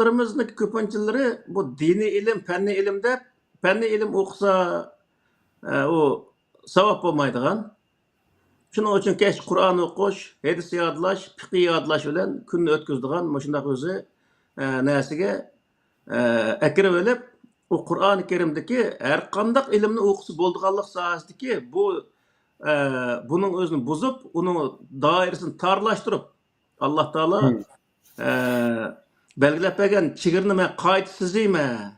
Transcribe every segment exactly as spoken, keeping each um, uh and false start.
ياشلىرىمىزنىڭ كۆپىنچىلىرى بۇ دىنىي ئىلىم، پەننىي ئىلىم دەپ، پەننىي ئىلىم ئوقۇسا، ئە، ئۇ ساۋاب بولمايدىغان. شۇنىڭ ئۈچۈن كەچ قۇرئان ئوقۇش، ھەدىس يادلاش، پىقى يادلاش بىلەن كۈننى ئۆتكۈزىدىغان مۇشۇنداق ئۆزى، ئە، نەرسىگە، ئە، ئەكىرىۋېلىپ، ئۇ قۇرئانى كەرىمدىكى ھەر قانداق ئىلىمنى ئوقۇسا بولىدىغانلىق ساھەسىدىكى بۇ، ئە، بۇنىڭ ئۆزىنى بۇزۇپ، ئۇنىڭ دائىرىسىنى تارلاشتۇرۇپ، ئاللا تائالا، ئە، بەلگىلەپ بەرگەن چېگرىنى مەن قايتا سىزىمەن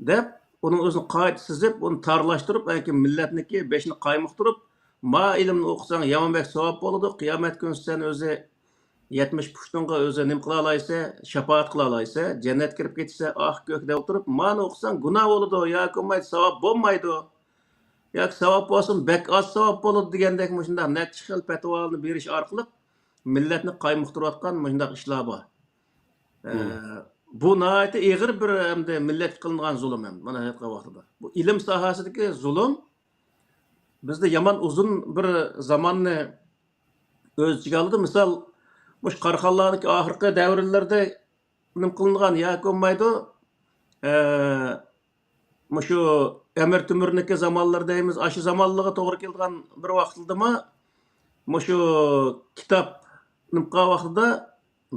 دەپ، ئۇنىڭ ئۆزىنى قايتا سىزىپ، ئۇنى تارلاشتۇرۇپ، ئەنكى مىللەتنىكى بېشىنى قايمۇقتۇرۇپ، ما ئىلىمنى ئوقۇساڭ يامان بەك ساۋاب بولىدۇ، قىيامەت كۈنى سەن ئۆزى يەتمىش پۇشتۇڭغا ئۆزى نېمە قىلالايسەن، شاپائەت قىلالايسەن، جەننەتكە كىرىپ كېتىسەن، ئاھ كۆك دەپ ئولتۇرۇپ، مانى ئوقۇساڭ گۇناھ بولىدۇ، ياكى بولمايدۇ، ساۋاب بولمايدۇ. ياكى ساۋاب بولسىمۇ بەك ئاز ساۋاب بولىدۇ دېگەندەك مۇشۇنداق نەچچە خىل پەتىۋالارنى بېرىش ئارقىلىق مىللەتنى قايمۇقتۇرۇۋاتقان مۇشۇنداق ئىشلار بار. ئە، بۇ ناھايىتى ئېغىر بىر ئەمدى مىللەتكە قىلىنغان زۇلۇم ھەم، مانا ھازىرقى ۋاقتىدا. بۇ ئىلىم ساھەسىدىكى زۇلۇم بىزدە يامان ئۇزۇن بىر زاماننى ئۆز ئىچىگە ئالىدۇ. مىسال، مۇشۇ قاراخانلارنىڭكى ئاخىرقى دەۋرلىرىدە نېمە قىلىنغان ياكى بولمايدۇ، ئە، مۇشۇ ئەمىر تۆمۈرنىڭكى زامانلىرى دەيمىز، ئاشۇ زامانلىرىغا توغرا كېلىدىغان بىر ۋاقىتلىدىمۇ مۇشۇ كىتاب نېمە قىلغان ۋاقتىدا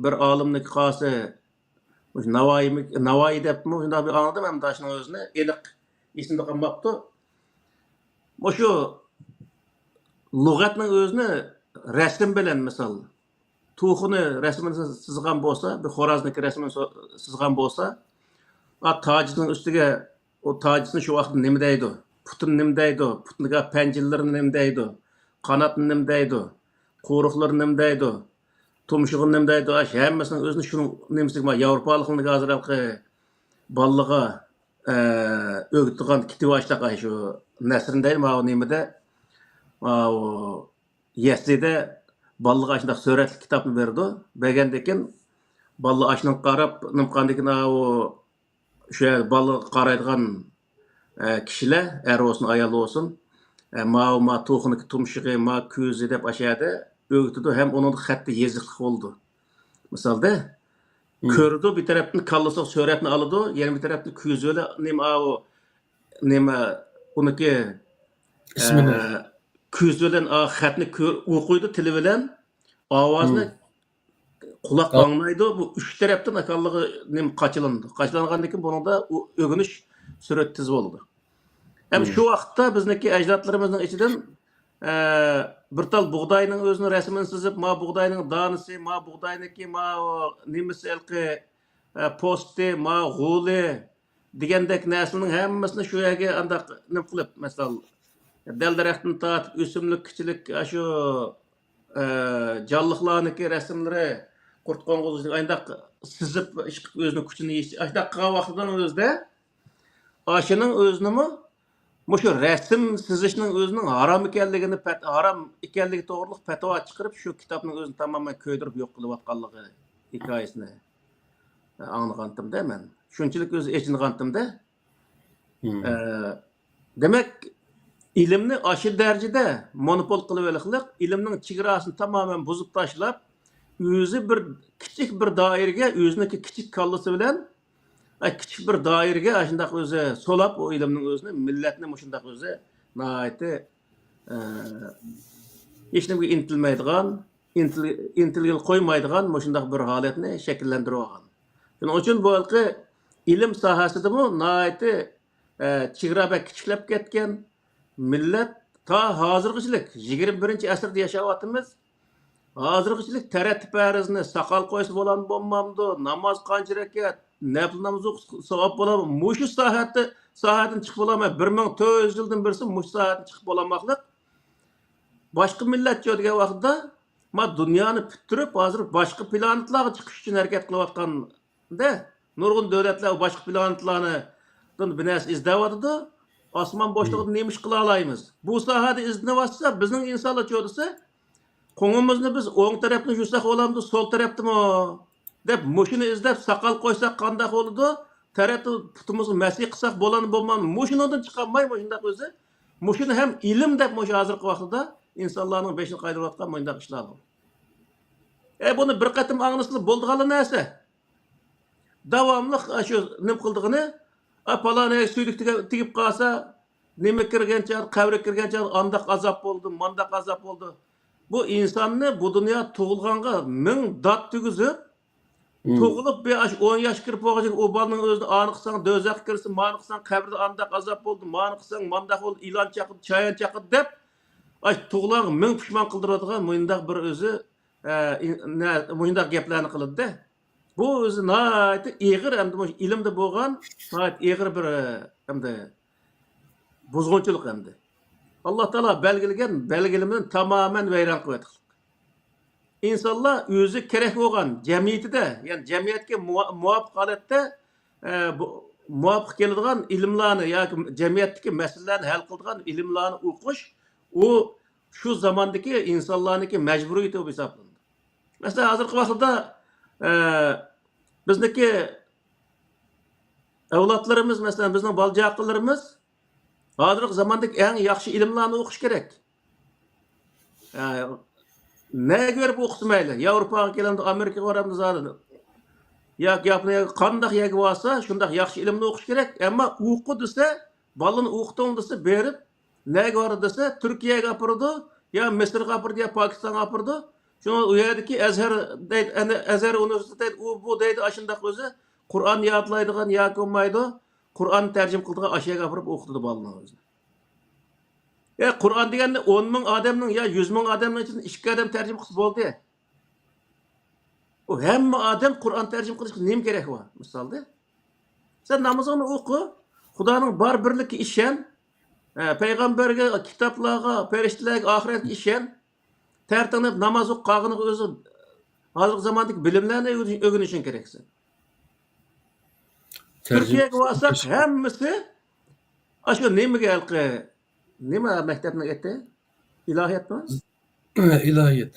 بىر ئالىمنىڭكى قالسا، مۇشۇ ناۋايىمۇ-، ناۋايى دەپمۇ شۇنداق بىر ئاڭلىدىم، ئەمدى شۇنىڭ ئۆزىنى ئېنىق ئېسىمدە قالماپتۇ. مۇشۇ لۇغەتنىڭ ئۆزىنى رەسىم بىلەن، مىسال، توخۇنى رەسىمىنى سىزغان بولسا، بىر خورازنىڭكى رەسىمىنى سو-، سىزغان بولسا، ئا، تاجىسىنىڭ ئۈستىگە، ئۇ تاجىسىنى شۇ ۋاقىتتا نېمە دەيدۇ؟ پۇتىنى نېمە دەيدۇ؟ پۇتىنىڭ پەنجىلىرىنى نېمە دەيدۇ؟ قاناتنى نېمە دەيدۇ؟ قورۇقلىرىنى نېمە دەيدۇ؟ تۇمشۇقىنى نېمە دەيدۇ؟ ئاشۇ ھەممىسىنىڭ ئۆزىنى شۇنىڭ نېمىسىگە، ما، ياۋروپالىقنىڭ ھازىر ھېلىقى بالىلىرىغا، ئە، ئۆگىتىدىغان كىتابى ئاشۇنداق، ئاشۇ نەسرىن دەيدۇ، ماۋۇ نېمىدە، ماۋۇ يەسلىدە بالىلارغا ئاشۇنداق سۈرەتلىك كىتابنى بېرىدۇ. بەرگەندىن كېيىن بالىلار ئاشۇنىڭغا قاراپ، نېمە قىلغاندىن كېيىن، ئاۋۇ شۇ يەردە بالىغا قارايدىغان، ئە، كىشىلەر، ئەر بولسۇن، ئايال بولسۇن، ئە، ماۋۇ، ما توخۇنىڭكى تۇمشۇقى، ما كۆزى دەپ ئاشۇ يەردە ئۆگىتىدۇ ھەم ئۇنىڭدا خەتتە يېزىقلىق بولىدۇ. مىسالدا، كۆرىدۇ، بىر تەرەپتىن كاللىسىغا سۈرەتنى ئالىدۇ، يەنە بىر تەرەپتىن كۆزى بىلەن نېمە، ئاۋۇ، نېمە، ئۇنىڭكى، ئە، كۆزى بىلەن، ئا، خەتنى كۆر-، ئوقۇيدۇ تىلى بىلەن، ئاۋازنى قۇلاق ئاڭلايدۇ. بۇ ئۈچ تەرەپتىن ئاكاللىقى نېمە قاچىلىنىدۇ. قاچىلانغاندىن كېيىن بۇنىڭدا ئۇ ئۆگىنىش سۈرئىتى تېز بولىدۇ. ھەم شۇ ۋاقىتتا بىزنىڭكى ئەجدادلىرىمىزنىڭ ئىچىدىن، ئە، بىر تال بۇغداينىڭ ئۆزىنىڭ رەسىمىنى سىزىپ، ما بۇغداينىڭ دانىسى، ما بۇغداينىڭكى، ما نېمىسى ھېلىقى، ئە، پوستى، ما غولى دېگەندەك نەرسىنىڭ ھەممىسىنى شۇ يەرگە ئانداق نېمە قىلىپ، مەسىلەن، دەل-دەرەختىن تارتىپ ئۆسۈملۈك، كىچىلىك، ئاشۇ، ئە، جانلىقلارنىڭكى رەسىملىرى، قۇرت قوڭغۇزنى ئانداق سىزىپ، ئىشقىلىپ ئۆزىنىڭ كۈچىنى يېتىش-، ئاشۇنداق قىلغان ۋاقتىدىن ئۆزىدە ئاشۇنىڭ ئۆزىنىمۇ مۇشۇ رەسىم سىزىشنىڭ ئۆزىنىڭ ھارام ئىكەنلىكىنى پەت-، ھارام ئىكەنلىكى توغرىلىق پەتىۋا چىقىرىپ، شۇ كىتابنىڭ ئۆزىنى تامامەن كۆيدۈرۈپ يوق قىلىۋاتقانلىقى ھېكايىسىنى ئاڭلىغانتىمدە مەن. شۇنچىلىك ئۆزى ئېچىنغانتىمدە. ئە، دېمەك، ئىلىمنى ئاشۇ دەرىجىدە مونوپول قىلىۋېلىقلىق، ئىلىمنىڭ چېگراسىنى تامامەن بۇزۇپ تاشلاپ، ئۆزى بىر كىچىك بىر دائىرىگە، ئۆزىنىڭكى كىچىك كاللىسى بىلەن، ئە، كىچىك بىر دائىرىگە ئاشۇنداق ئۆزى سولاپ، ئۇ ئىلىمنىڭ ئۆزىنى، مىللەتنى مۇشۇنداق ئۆزى ناھايىتى، ئە، ھېچنېمىگە ئىنتىلمەيدىغان، ئىنتىل-، ئىنتىلگىلى قويمايدىغان مۇشۇنداق بىر ھالەتنى شەكىللەندۈرۈۋالغان. شۇنىڭ ئۈچۈن بۇ ھېلىقى ئىلىم ساھەسىدىمۇ ناھايىتى، ئە، چېگرا بەك كىچىكلەپ كەتكەن. مىللەت تا ھازىرغىچىلىك، يىگىرمە بىرىنچى ئەسىردە ياشاۋاتىمىز. ھازىرغىچىلىك تەرەتتە پەرىزنى ساقال قويسا بولامدۇ، بولمامدۇ، ناماز قانچە رەكەت، نەپلى ناماز ئوقۇسا ساۋاب بولامدۇ، مۇشۇ ساھەتتە، ساھەدىن چىقىپ بولامەن. بىر مىڭ تۆت يۈز يىلدىن بىرسى مۇشۇ ساھەدىن چىقىپ بولالماقلىق. باشقا مىللەتچۇ دېگەن ۋاقىتتا، ما دۇنيانى پۈتتۈرۈپ، ھازىر باشقا پلانېتلارغا چىقىش ئۈچۈن ھەرىكەت قىلىۋاتقان دە، نۇرغۇن دۆلەتلەر باشقا پلانېتلاردىن بىر نەرسە ئىزدەۋاتىدۇ. ئاسمان بوشلۇقىدا نېمە ئىش قىلالايمىز؟ بۇ ساھەدە ئىزدىنىۋاتسا، بىزنىڭ ئىنسانلار چۆدىسى، قوڭىمىزنى بىز ئوڭ تەرەپتىن يۇساق بولامدۇ، سول تەرەپتىمۇ؟ دەپ، مۇشۇنى ئىزدەپ، ساقال قويساق قانداق بولىدۇ؟ تەرەتتە پۇتىمىزغا مەسىھ قىلساق بولامدۇ، بولمامدۇ؟ مۇشۇنىڭدىن چىقالماي، مۇشۇنداق ئۆزى. مۇشۇنى ھەم ئىلىم دەپ، مۇشۇ ھازىرقى ۋاقتىدا ئىنسانلارنىڭ بېشىنى قايدۇرۇۋاتقان مۇنداق ئىشلار بار. ئە، بۇنى بىر قېتىم ئاڭلىسىلا بولىدىغانلا نەرسە. داۋاملىق شۇ نېمە قىلىدىغىنى، ئا، پالانىيە سۈيدۈك تېگە-، تېگىپ قالسا، نېمە كىرگەن چاغ، قەبرىگە كىرگەن چاغ ئانداق ئازاب بولدى، مانداق ئازاب بولدى. بۇ ئىنساننى بۇ دۇنيا تۇغۇلغانغا مىڭ دات تېگىزىپ، مم. تۇغۇلۇپ بىر ئاش-، ئون ياش كىرىپ بولغۇچە ئۇ بالىنىڭ ئۆزىنى ئانى قىلساڭ، دوزاخقا كىرسە، مانى قىلساڭ، قەبرىدە ئانداق ئازاب بولدى، مانى قىلساڭ، مانداق بولدى، ئىلان چاقىدى، چايان چاقىدى دەپ، ئاش تۇغۇلغانغا مىڭ پۇشمان قىلدۇرىدىغان مۇنداق بىر ئۆزى، ئە، ئىن-، نە-، مۇنداق گەپلەرنى قىلىدىدە. بۇ ئۆزى ناھايىتى ئېغىر، ئەمدى مۇشۇ ئىلىمدە بولغان ناھايىتى ئېغىر بىر، ئەمدى بۇزغۇنچىلىق ئەمدى. ئاللا تائالا بەلگىلىگەن بەلگىلىمىنى تامامەن ۋەيران قىلىۋەتكەنلىك. ئىنسانلار ئۆزى كېرەك بولغان جەمئىيىتىدە، يەنى جەمئىيەتكە مۇۋا-، مۇۋاپىق ھالەتتە، ئە، بۇ، مۇۋاپىق كېلىدىغان ئىلىملارنى ياكى جەمئىيەتتىكى مەسىلىلەرنى ھەل قىلىدىغان ئىلىملارنى ئوقۇش، ئۇ شۇ زاماندىكى ئىنسانلارنىڭكى مەجبۇرىيىتى بولۇپ ھېسابلىنىدۇ. مەسىلەن، ھازىرقى ۋاقىتتا، ئە، بىزنىكى ئەۋلادلىرىمىز، مەسىلەن، بىزنىڭ بالا-چاقىلىرىمىز ھازىرقى زاماندىكى ئەڭ ياخشى ئىلىملارنى ئوقۇش كېرەك. ئە، نەگە بېرىپ ئوقۇسا مەيلى، ياۋروپاغا كېلەمدۇ، ئامېرىكىغا بارامدۇ زادى، ياكى ياپونىيەگە، قانداق يەرگە بارسا، شۇنداق ياخشى ئىلىمنى ئوقۇش كېرەك. ئەمما ئوقۇ دېسە، بالىنى ئوقۇتۇڭ دېسە، بېرىپ، نەگە بارىدۇ دېسە، تۈركىيەگە ئاپىرىدۇ، يا مىسىرغا ئاپىرىدۇ، يا پاكىستانغا ئاپىرىدۇ. شۇڭا ئۇ يەردىكى ئەزھەر دەيدۇ، ئەنە ئەزھەر ئۇنىۋېرسىتېتى دەيدۇ، ئۇ بۇ دەيدۇ، ئاشۇنداق ئۆزى قۇرئان يادلايدىغان ياكى بولمايدۇ، قۇرئان تەرجىمە قىلىدىغان ئاشۇ يەرگە ئاپىرىپ ئوقۇتىدۇ بالىنى ئۆزىنى. يا قۇرئان دېگەننى ئون مىڭ ئادەمنىڭ يا يۈز مىڭ ئادەمنىڭ ئىچىدىن ئىككى ئادەم تەرجىمە قىلسا بولدى. ئۇ ھەممە ئادەم قۇرئان تەرجىمە قىلىشقا نېمە كېرەك بار؟ مىسالدا، سەن نامىزىڭنى ئوقۇ، خۇدانىڭ بار بىرلىكىگە ئىشەن، ھە، پەيغەمبەرگە، كىتابلارغا، پەرىشتىلەرگە، ئاخىرەتكە ئىشەن. تەرتىنىپ ناماز ئوقۇپ قالغىنىغا ئۆزى ھازىرقى زاماندىكى بىلىملەرنى ئۆگىنىش-، ئۆگىنىشىڭ كېرەكسەن. تەرجىمە تۈركىيەگە بارساق، ھەممىسى ئاشۇ نېمىگە ھېلىقى، نېمە مەكتەپنىڭ ئېتى؟ ئىلاھىياتمۇ؟ ئىلاھىيات.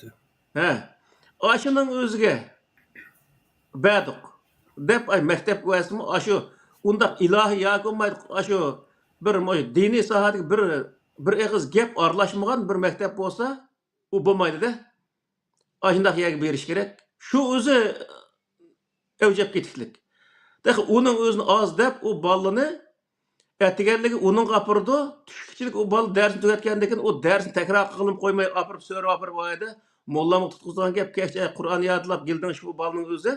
ھە. ئاشۇنىڭ ئۆزىگە بەردۇق دەپ، ئاي، مەكتەپكە بەرسىمۇ، ئاشۇ ئۇنداق ئىلاھىي ياكى بولمايدۇ، ئاشۇ بىر مۇ-، دىنىي ساھەدىكى بىر، بىر ئېغىز گەپ ئارىلاشمىغان بىر مەكتەپ بولسا، ئۇ بولمايدۇ-دە. ئاشۇنداق يەرگە بېرىش كېرەك. شۇ ئۆزى ئەۋجەپ كېتىكلىك. تېخى ئۇنىڭ ئۆزىنى ئاز دەپ، ئۇ بالىنى ئەتىگەنلىكى ئۇنىڭغا ئاپىرىدۇ. چۈشلۈكچىلىك ئۇ بالا دەرسنى تۈگەتكەندىن كېيىن، ئۇ دەرسنى تەكرار قىلىپ قويماي، ئاپىرىپ، سۆرەپ ئاپىرىپ، ئۇ يەردە موللامغا تۇتقۇزىدىغان گەپ، كەچتە قۇرئان يادلاپ، گىلدىڭشىپ، ئۇ بالىنىڭ ئۆزى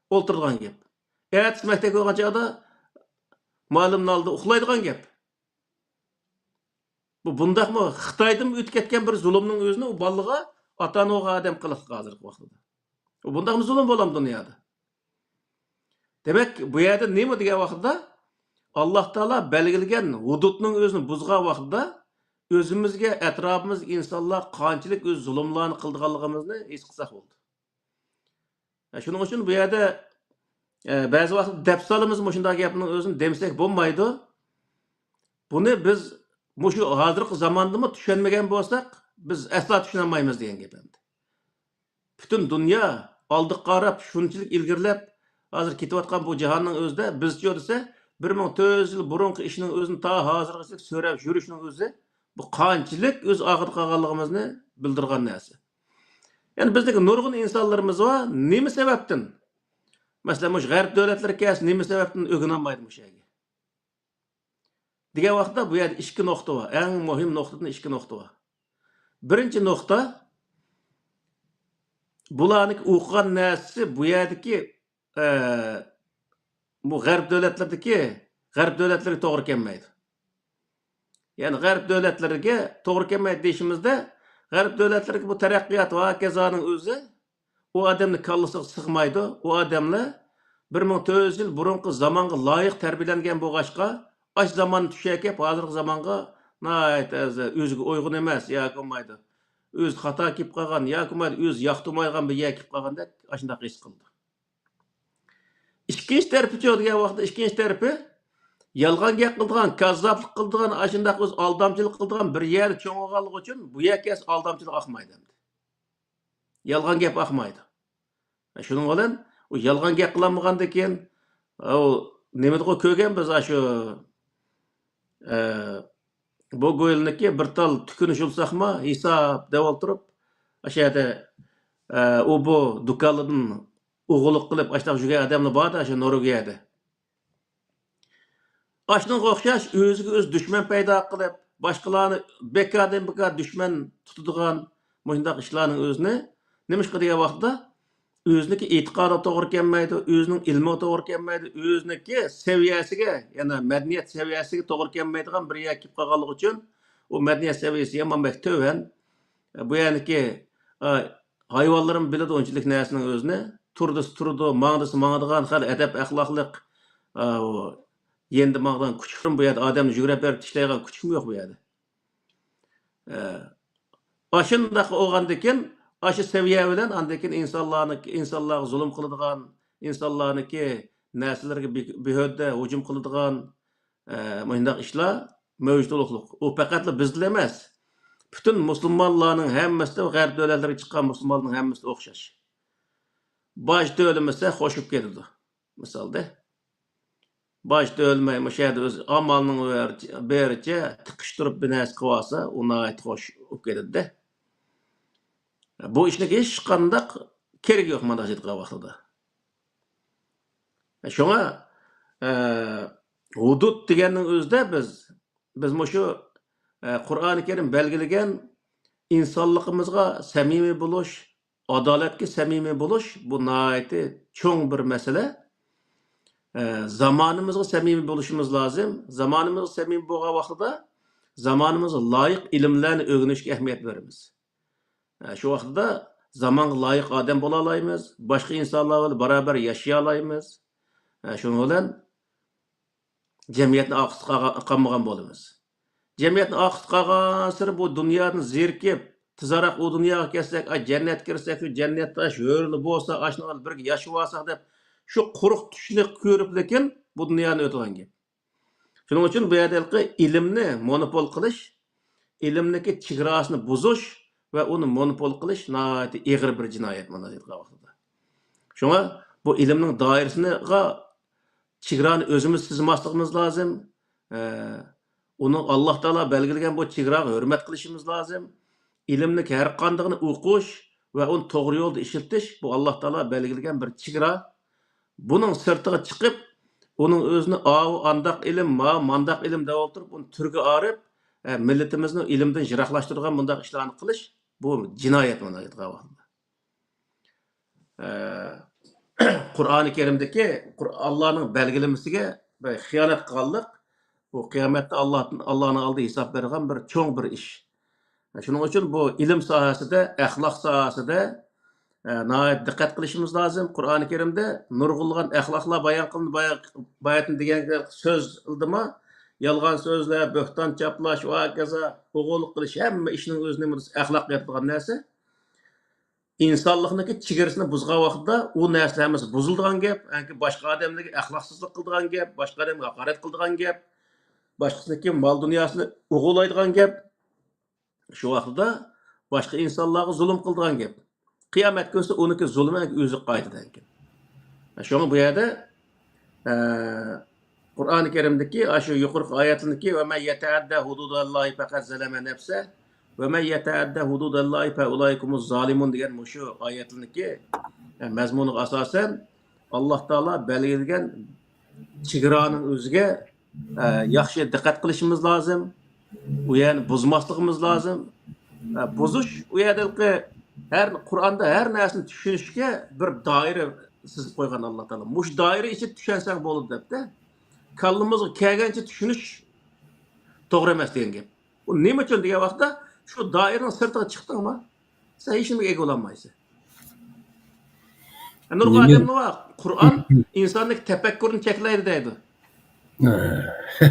ئولتۇرىدىغان گەپ. ئەتىسى مەكتەپكە بارغان چاغدا مۇئەللىمنىڭ ئالدىدا ئۇخلايدىغان گەپ. بۇ بۇنداقمۇ خىتايدىنمۇ ئۆتۈپ كەتكەن بىر زۇلۇمنىڭ ئۆزىنى ئۇ بالىغا ئاتا-ئانا بولغان ئادەم قىلىقلىق ھازىرقى ۋاقتىدا. بۇ بۇنداقمۇ زۇلۇم بولامدۇ دۇنيادا؟ دېمەك، بۇ يەردە نېمە دېگەن ۋاقتىدا، ئاللا تائالا بەلگىلىگەن ھۇدۇدنىڭ ئۆزىنى بۇزغان ۋاقتىدا، ئۆزىمىزگە، ئەتراپىمىزدىكى ئىنسانلار قانچىلىك ئۆز زۇلۇملارنى قىلىدىغانلىقىمىزنى ھېس قىلساق بولدى. شۇنىڭ ئۈچۈن بۇ يەردە، ئە، بەزى ۋاقىتتا دەپ سالىمىز مۇشۇنداق گەپنىڭ ئۆزىنى دېمىسەك بولمايدۇ. بۇنى بىز مۇشۇ ھازىرقى زاماندىمۇ چۈشەنمىگەن بولساق، بىز ئەسلا چۈشىنەلمەيمىز دېگەن گەپ ئەمدى. پۈتۈن دۇنيا ئالدىغا قاراپ شۇنچىلىك ئىلگىرىلەپ، ھازىر كېتىۋاتقان بۇ جاھاننىڭ ئۆزىدە بىزچۇ دېسە، بىر مىڭ تۆت يۈز يىل بۇرۇنقى ئىشنىڭ ئۆزىنى تا ھازىرغىچە سۆرەپ يۈرۈشنىڭ ئۆزى، بۇ قانچىلىك ئۆز ئارقىدا قالغانلىقىمىزنى بىلدۈرغان نەرسە. يەنى بىزدىكى نۇرغۇن ئىنسانلىرىمىز بار، نېمە سەۋەبتىن؟ مەسىلەن، مۇشۇ غەرب دۆلەتلىرى كەلسە، نېمە سەۋەبتىن ئۆگىنەلمەيدۇ مۇشۇ يەرگە؟ دېگەن ۋاقىتتا بۇ يەردە ئىككى نۇقتا بار. ئەڭ مۇھىم نۇقتىدىن ئىككى نۇقتا بار. بىرىنچى نۇقتا، بۇلارنىڭ ئوقۇغان نەرسىسى بۇ يەردىكى، ئە، بۇ غەرب دۆلەتلىرىدىكى، غەرب دۆلەتلىرىگە توغرا كەلمەيدۇ. يەنى غەرب دۆلەتلىرىگە توغرا كەلمەيدۇ دېيىشىمىزدە، غەرب دۆلەتلىرىدىكى بۇ تەرەققىيات ۋە ھاكازانىڭ ئۆزى ئۇ ئادەمنىڭ كاللىسىغا سىغمايدۇ. ئۇ ئادەملەر بىر مىڭ تۆت يۈز يىل بۇرۇنقى زامانغا لايىق تەربىيەلەنگەن بولغاچقا، ئاشۇ زاماننى چۈشەكەپ، ھازىرقى زامانغا ناھايىتى ئەز-، ئۆزىگە ئۇيغۇن ئەمەس ياكى بولمايدۇ، ئۆزى خاتا كېلىپ قالغان ياكى بولمايدۇ، ئۆزى ياقتۇرمايدىغان بىر يەرگە كېلىپ قالغاندەك ئاشۇنداق ھېس قىلىدۇ. ئىككىنچى تەرىپىچۇ دېگەن ۋاقىتتا، ئىككىنچى تەرىپى يالغان گەپ قىلىدىغان، كاززاپلىق قىلىدىغان، ئاشۇنداق ئۆزى ئالدامچىلىق قىلىدىغان بىر يەردە چوڭ بولغانلىقى ئۈچۈن بۇ يەرگە كەلسە ئالدامچىلىق ئاقمايدۇ ئەمدى. يالغان گەپ ئاقمايدۇ. شۇنىڭ بىلەن ئۇ يالغان گەپ قىلالمىغاندىن كېيىن، ئۇ نېمىدىغۇ كۆرگەن بىز ئاشۇ، ئە، بۇ گويلنىكى بىر تال تۈكىنى شۇلساقما ھېساب دەپ ئولتۇرۇپ، ئاشۇ يەردە، ئە، ئۇ بۇ دۇكانلاردىن ئوغرىلىق قىلىپ ئاشۇنداق يۈرگەن ئادەملەر بار-دە، ئاشۇ نورۋېگىيەدە. ئاشۇنىڭغا ئوخشاش ئۆزىگە ئۆزى دۈشمەن پەيدا قىلىپ، باشقىلارنى بىكاردىن بىكار دۈشمەن تۇتىدىغان مۇشۇنداق ئىشلارنىڭ ئۆزىنى، نېمىشقا دېگەن ۋاقىتتا، ئۆزىنىڭكى ئېتىقادىغا توغرا كەلمەيدۇ، ئۆزىنىڭ ئىلمىغا توغرا كەلمەيدۇ، ئۆزىنىڭكى سەۋىيەسىگە، يەنى مەدەنىيەت سەۋىيەسىگە توغرا كەلمەيدىغان بىر يەرگە كېلىپ قالغانلىقى ئۈچۈن، ئۇ مەدەنىيەت سەۋىيەسى يامان بەك تۆۋەن. بۇ يەرنىڭكى، ئا، ھايۋانلىرىمۇ بىلىدۇ ئۇنچىلىك نەرسىنىڭ ئۆزىنى. تۇردىسى تۇرىدۇ، ماڭدىسى ماڭىدىغان خېلى ئەدەپ-ئەخلاقلىق، ئا، ئۇ يېنىدا ماڭىدىغان كۈچۈكمۇ بۇ يەردە، ئادەمنى يۈگرەپ بېرىپ چىشلەيدىغان كۈچۈكمۇ يوق بۇ يەردە. ئە، ئاشۇنداق بولغاندىكىن، ئاشۇ سەۋىيە بىلەن ئاندىن كېيىن ئىنسانلارنى، ئىنسانلارغا زۇلۇم قىلىدىغان، ئىنسانلارنىڭكى نەرسىلىرىگە بى-، بىھۇدە ھۇجۇم قىلىدىغان، ئە، مۇشۇنداق ئىشلار مەۋجۇت بولۇقلۇق. ئۇ پەقەتلا بىزدىلا ئەمەس، پۈتۈن مۇسۇلمانلارنىڭ ھەممىسىدە، غەرب دۆلەتلىرىگە چىققان مۇسۇلمانلارنىڭ ھەممىسىدە ئوخشاش. باج تۆلىمىسە خوش بولۇپ كېتىدۇ. مىسالدا، باج تۆلىمەي مۇشۇ يەردە ئۆز ئامالنىڭ بېرىچە تىقىشتۇرۇپ بىر نەرسە قىلىۋالسا، ئۇ ناھايىتى خوش بولۇپ كېتىدۇ. بۇ ئىشنىڭ ھېچقانداق كېرىكى يوق مانا شۇنداق ۋاقتىدا. شۇڭا، ئە، ھۇدۇد دېگەننىڭ ئۆزىدە بىز، بىز مۇشۇ، ئە، قۇرئانى كەرىم بەلگىلىگەن ئىنسانلىقىمىزغا سەمىمىي بولۇش، ئادالەتكە سەمىمىي بولۇش، بۇ ناھايىتى چوڭ بىر مەسىلە. ئە، زامانىمىزغا سەمىمىي بولۇشىمىز لازىم. زامانىمىزغا سەمىمىي بولغان ۋاقتىدا زامانىمىزغا لايىق ئىلىملەرنى ئۆگىنىشكە ئەھمىيەت بېرىمىز. ئە، شۇ ۋاقتىدا زامانغا لايىق ئادەم بولالايمىز، باشقا ئىنسانلار بىلەن باراۋەر ياشىيالايمىز. ئە، شۇنىڭ بىلەن جەمئىيەتنى ئارقىدا قالغان، قالمىغان بولىمىز. جەمئىيەتنى ئارقىدا قالغانسېرى بۇ دۇنيادىن زېرىكىپ، تېزراق ئۇ دۇنياغا كەلسەك، ئاي، جەننەتكە كىرسەك، شۇ جەننەتتە شۇ ھۆرلە بولسا، ئاشۇنىڭ بىلەن بىرگە ياشىۋالساق دەپ، شۇ قۇرۇق چۈشنى كۆرۈپ، لېكىن بۇ دۇنيانى ئۆتىدىغان گەپ. شۇنىڭ ئۈچۈن بۇ يەردە ھېلىقى ئىلىمنى مونوپول قىلىش، ئىلىمنىڭكى چېگراسىنى بۇزۇش ۋە ئۇنى مونوپول قىلىش ناھايىتى ئېغىر بىر جىنايەت مانا ھازىرقى ۋاقىتتا. شۇڭا بۇ ئىلىمنىڭ دائىرىسىغا چېگرانى ئۆزىمىز سىزماسلىقىمىز لازىم. ئە، ئۇنىڭ ئاللاھ تائالا بەلگىلىگەن بۇ چېگراغا ھۆرمەت قىلىشىمىز لازىم. ئىلىمنىڭ ھەر قاندىقىنى ئوقۇش ۋە ئۇنى توغرا يولدا ئىشلىتىش، بۇ ئاللاھ تائالا بەلگىلىگەن بىر چېگرا. بۇنىڭ سىرتىغا چىقىپ، ئۇنىڭ ئۆزىنى ئاۋۇ ئانداق ئىلىم، ماۋۇ مانداق ئىلىم دەپ ئولتۇرۇپ، ئۇنى تۈرگە ئايرىپ، ئە، مىللىتىمىزنى ئىلىمدىن يىراقلاشتۇرىدىغان بۇنداق ئىشلارنى قىلىش، بۇ جىنايەت مانا ئېيتقان ۋاقتىدا. ئە، قۇرئانى كەرىمدىكى قۇر-، ئاللانىڭ بەلگىلىمىسىگە بىر خىيانەت قىلغانلىق، بۇ قىيامەتتە ئاللا، ئاللانىڭ ئالدىدا ھېساب بېرىدىغان بىر چوڭ بىر ئىش. شۇنىڭ ئۈچۈن بۇ ئىلىم ساھەسىدە، ئەخلاق ساھەسىدە، ئە، ناھايىتى دىققەت قىلىشىمىز لازىم. قۇرئانى كەرىمدە نۇرغۇنلىغان ئەخلاقلار بايان قىلىندى. بايا-، باياتىن دېگەن سۆز قىلدىما، يالغان سۆزلەر، بۆھتان چاپلاش ۋە ھاكازا، ئوغرىلىق قىلىش، ھەممە ئىشنىڭ ئۆزىنى ئەخلاق دەيدىغان نەرسە. ئىنسانلىقنىڭكى چېگرىسىنى بۇزغان ۋاقتىدا ئۇ نەرسىلەر ھەممىسى بۇزۇلىدىغان گەپ. يەنى باشقا ئادەملەرگە ئەخلاقسىزلىق قىلىدىغان گەپ، باشقا ئادەمگە ھاقارەت قىلىدىغان گەپ، باشقىسىنىڭكى مال دۇنياسىنى ئوغرىلايدىغان گەپ. شۇ ۋاقتىدا باشقا ئىنسانلارغا زۇلۇم قىلىدىغان گەپ. قىيامەت كۈنسى ئۇنىڭكى زۇلمى ئۆزىگە قايتىدىكەن. شۇڭا بۇ يەردە، ئە، قۇرئانى كەرىمدىكى ئاشۇ يۇقىرىقى ئايەتلەرنىڭكى «ۋە مەن يەتەئەددە ھۇدۇدەللاھى فەقەد زەلەمە نەفسە، ۋە مەن يەتەئەددە ھۇدۇدەللاھى فەئۇلائىكە ھۇمۇز زالىمۇن» دېگەن مۇشۇ ئايەتلەرنىڭكى، ئە، مەزمۇنىغا ئاساسەن، ئاللاھ تائالا بەلگىلىگەن چېگرانىڭ ئۆزىگە، ئە، ياخشى دىققەت قىلىشىمىز لازىم. ئۇ يەرنى بۇزماسلىقىمىز لازىم. ئە، بۇزۇش ئۇ يەردىكى ھەر، قۇرئاندا ھەر نەرسىنى چۈشىنىشكە بىر دائىرە سىزىپ قويغان ئاللاھ تائالا. مۇشۇ دائىرە ئىچىدە چۈشەنسەڭ بولىدۇ دەپتۇ. كاللىمىزغا كەلگەنچە چۈشىنىش توغرا ئەمەس دېگەن گەپ. ئۇ نېمە ئۈچۈن دېگەن ۋاقىتتا، شۇ دائىرىنىڭ سىرتىغا چىقتىڭما، سەن ھېچنېمىگە ئىگە بولالمايسەن. نۇرغۇن ئادەملەر بار، قۇرئان ئىنساننىڭ تەپەككۇرىنى چەكلەيدۇ دەيدۇ.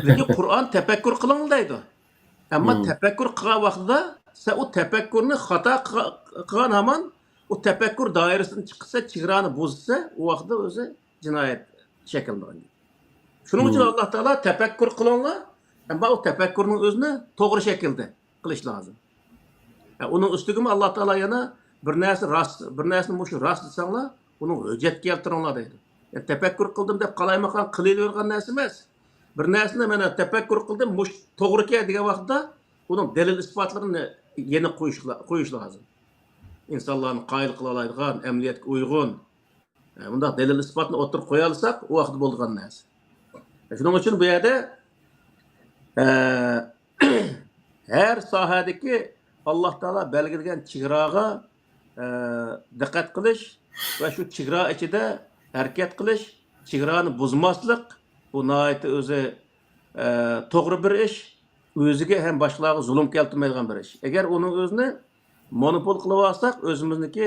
لېكىن قۇرئان تەپەككۇر قىلىڭلار دەيدۇ. ئەمما تەپەككۇر قىلغان ۋاقتىدا سەن ئۇ تەپەككۇرنى خاتا قىلغا-، قىلغان ھامان، ئۇ تەپەككۇر دائىرىسىدىن چىقسا، چېگرانى بۇزسا، ئۇ ۋاقىتتا ئۆزى جىنايەت شەكىللىنىدىغان گەپ. شۇنىڭ ئۈچۈن ئاللاھ تائالا تەپەككۇر قىلىڭلار، ئەمما ئۇ تەپەككۇرنىڭ ئۆزىنى توغرا شەكىلدە قىلىش لازىم. ئە، ئۇنىڭ ئۈستىگىمۇ ئاللاھ تائالا يەنە بىر نەرسە راست، بىر نەرسىنى مۇشۇ راست دېسەڭلار، ئۇنىڭ ھۆججەت كەلتۈرۈڭلار دەيدۇ. يەنى تەپەككۇر قىلدىم دەپ قالايمىقان قىلىۋېرىدىغان نەرسە ئەمەس. بىر نەرسىنى مانا تەپەككۇر قىلدىم، مۇشۇ توغرىكەن دېگەن ۋاقىتتا ئۇنىڭ دەلىل ئىسپاتلىرىنى يەنە قويۇش، قويۇش لازىم. ئىنسانلارنى قايىل قىلالايدىغان، ئەمەلىيەتكە ئۇيغۇن، ئە، بۇنداق دەلىل ئىسپاتنى ئوتتۇرىغا قويالىساق، ئۇ ۋاقىتتا بولىدىغان نەرسە. شۇنىڭ ئۈچۈن بۇ يەردە، ئە، ھەر ساھەدىكى ئاللاھ تائالا بەلگىلىگەن چېگراغا، ئە، دىققەت قىلىش ۋە شۇ چېگرا ئىچىدە ھەرىكەت قىلىش، چېگرانى بۇزماسلىق، بۇ ناھايىتى ئۆزى، ئە، توغرا بىر ئىش، ئۆزىگە ھەم باشقىلارغا زۇلۇم كەلتۈرمەيدىغان بىر ئىش. ئەگەر ئۇنىڭ ئۆزىنى مونوپول قىلىۋالساق، ئۆزىمىزنىڭكى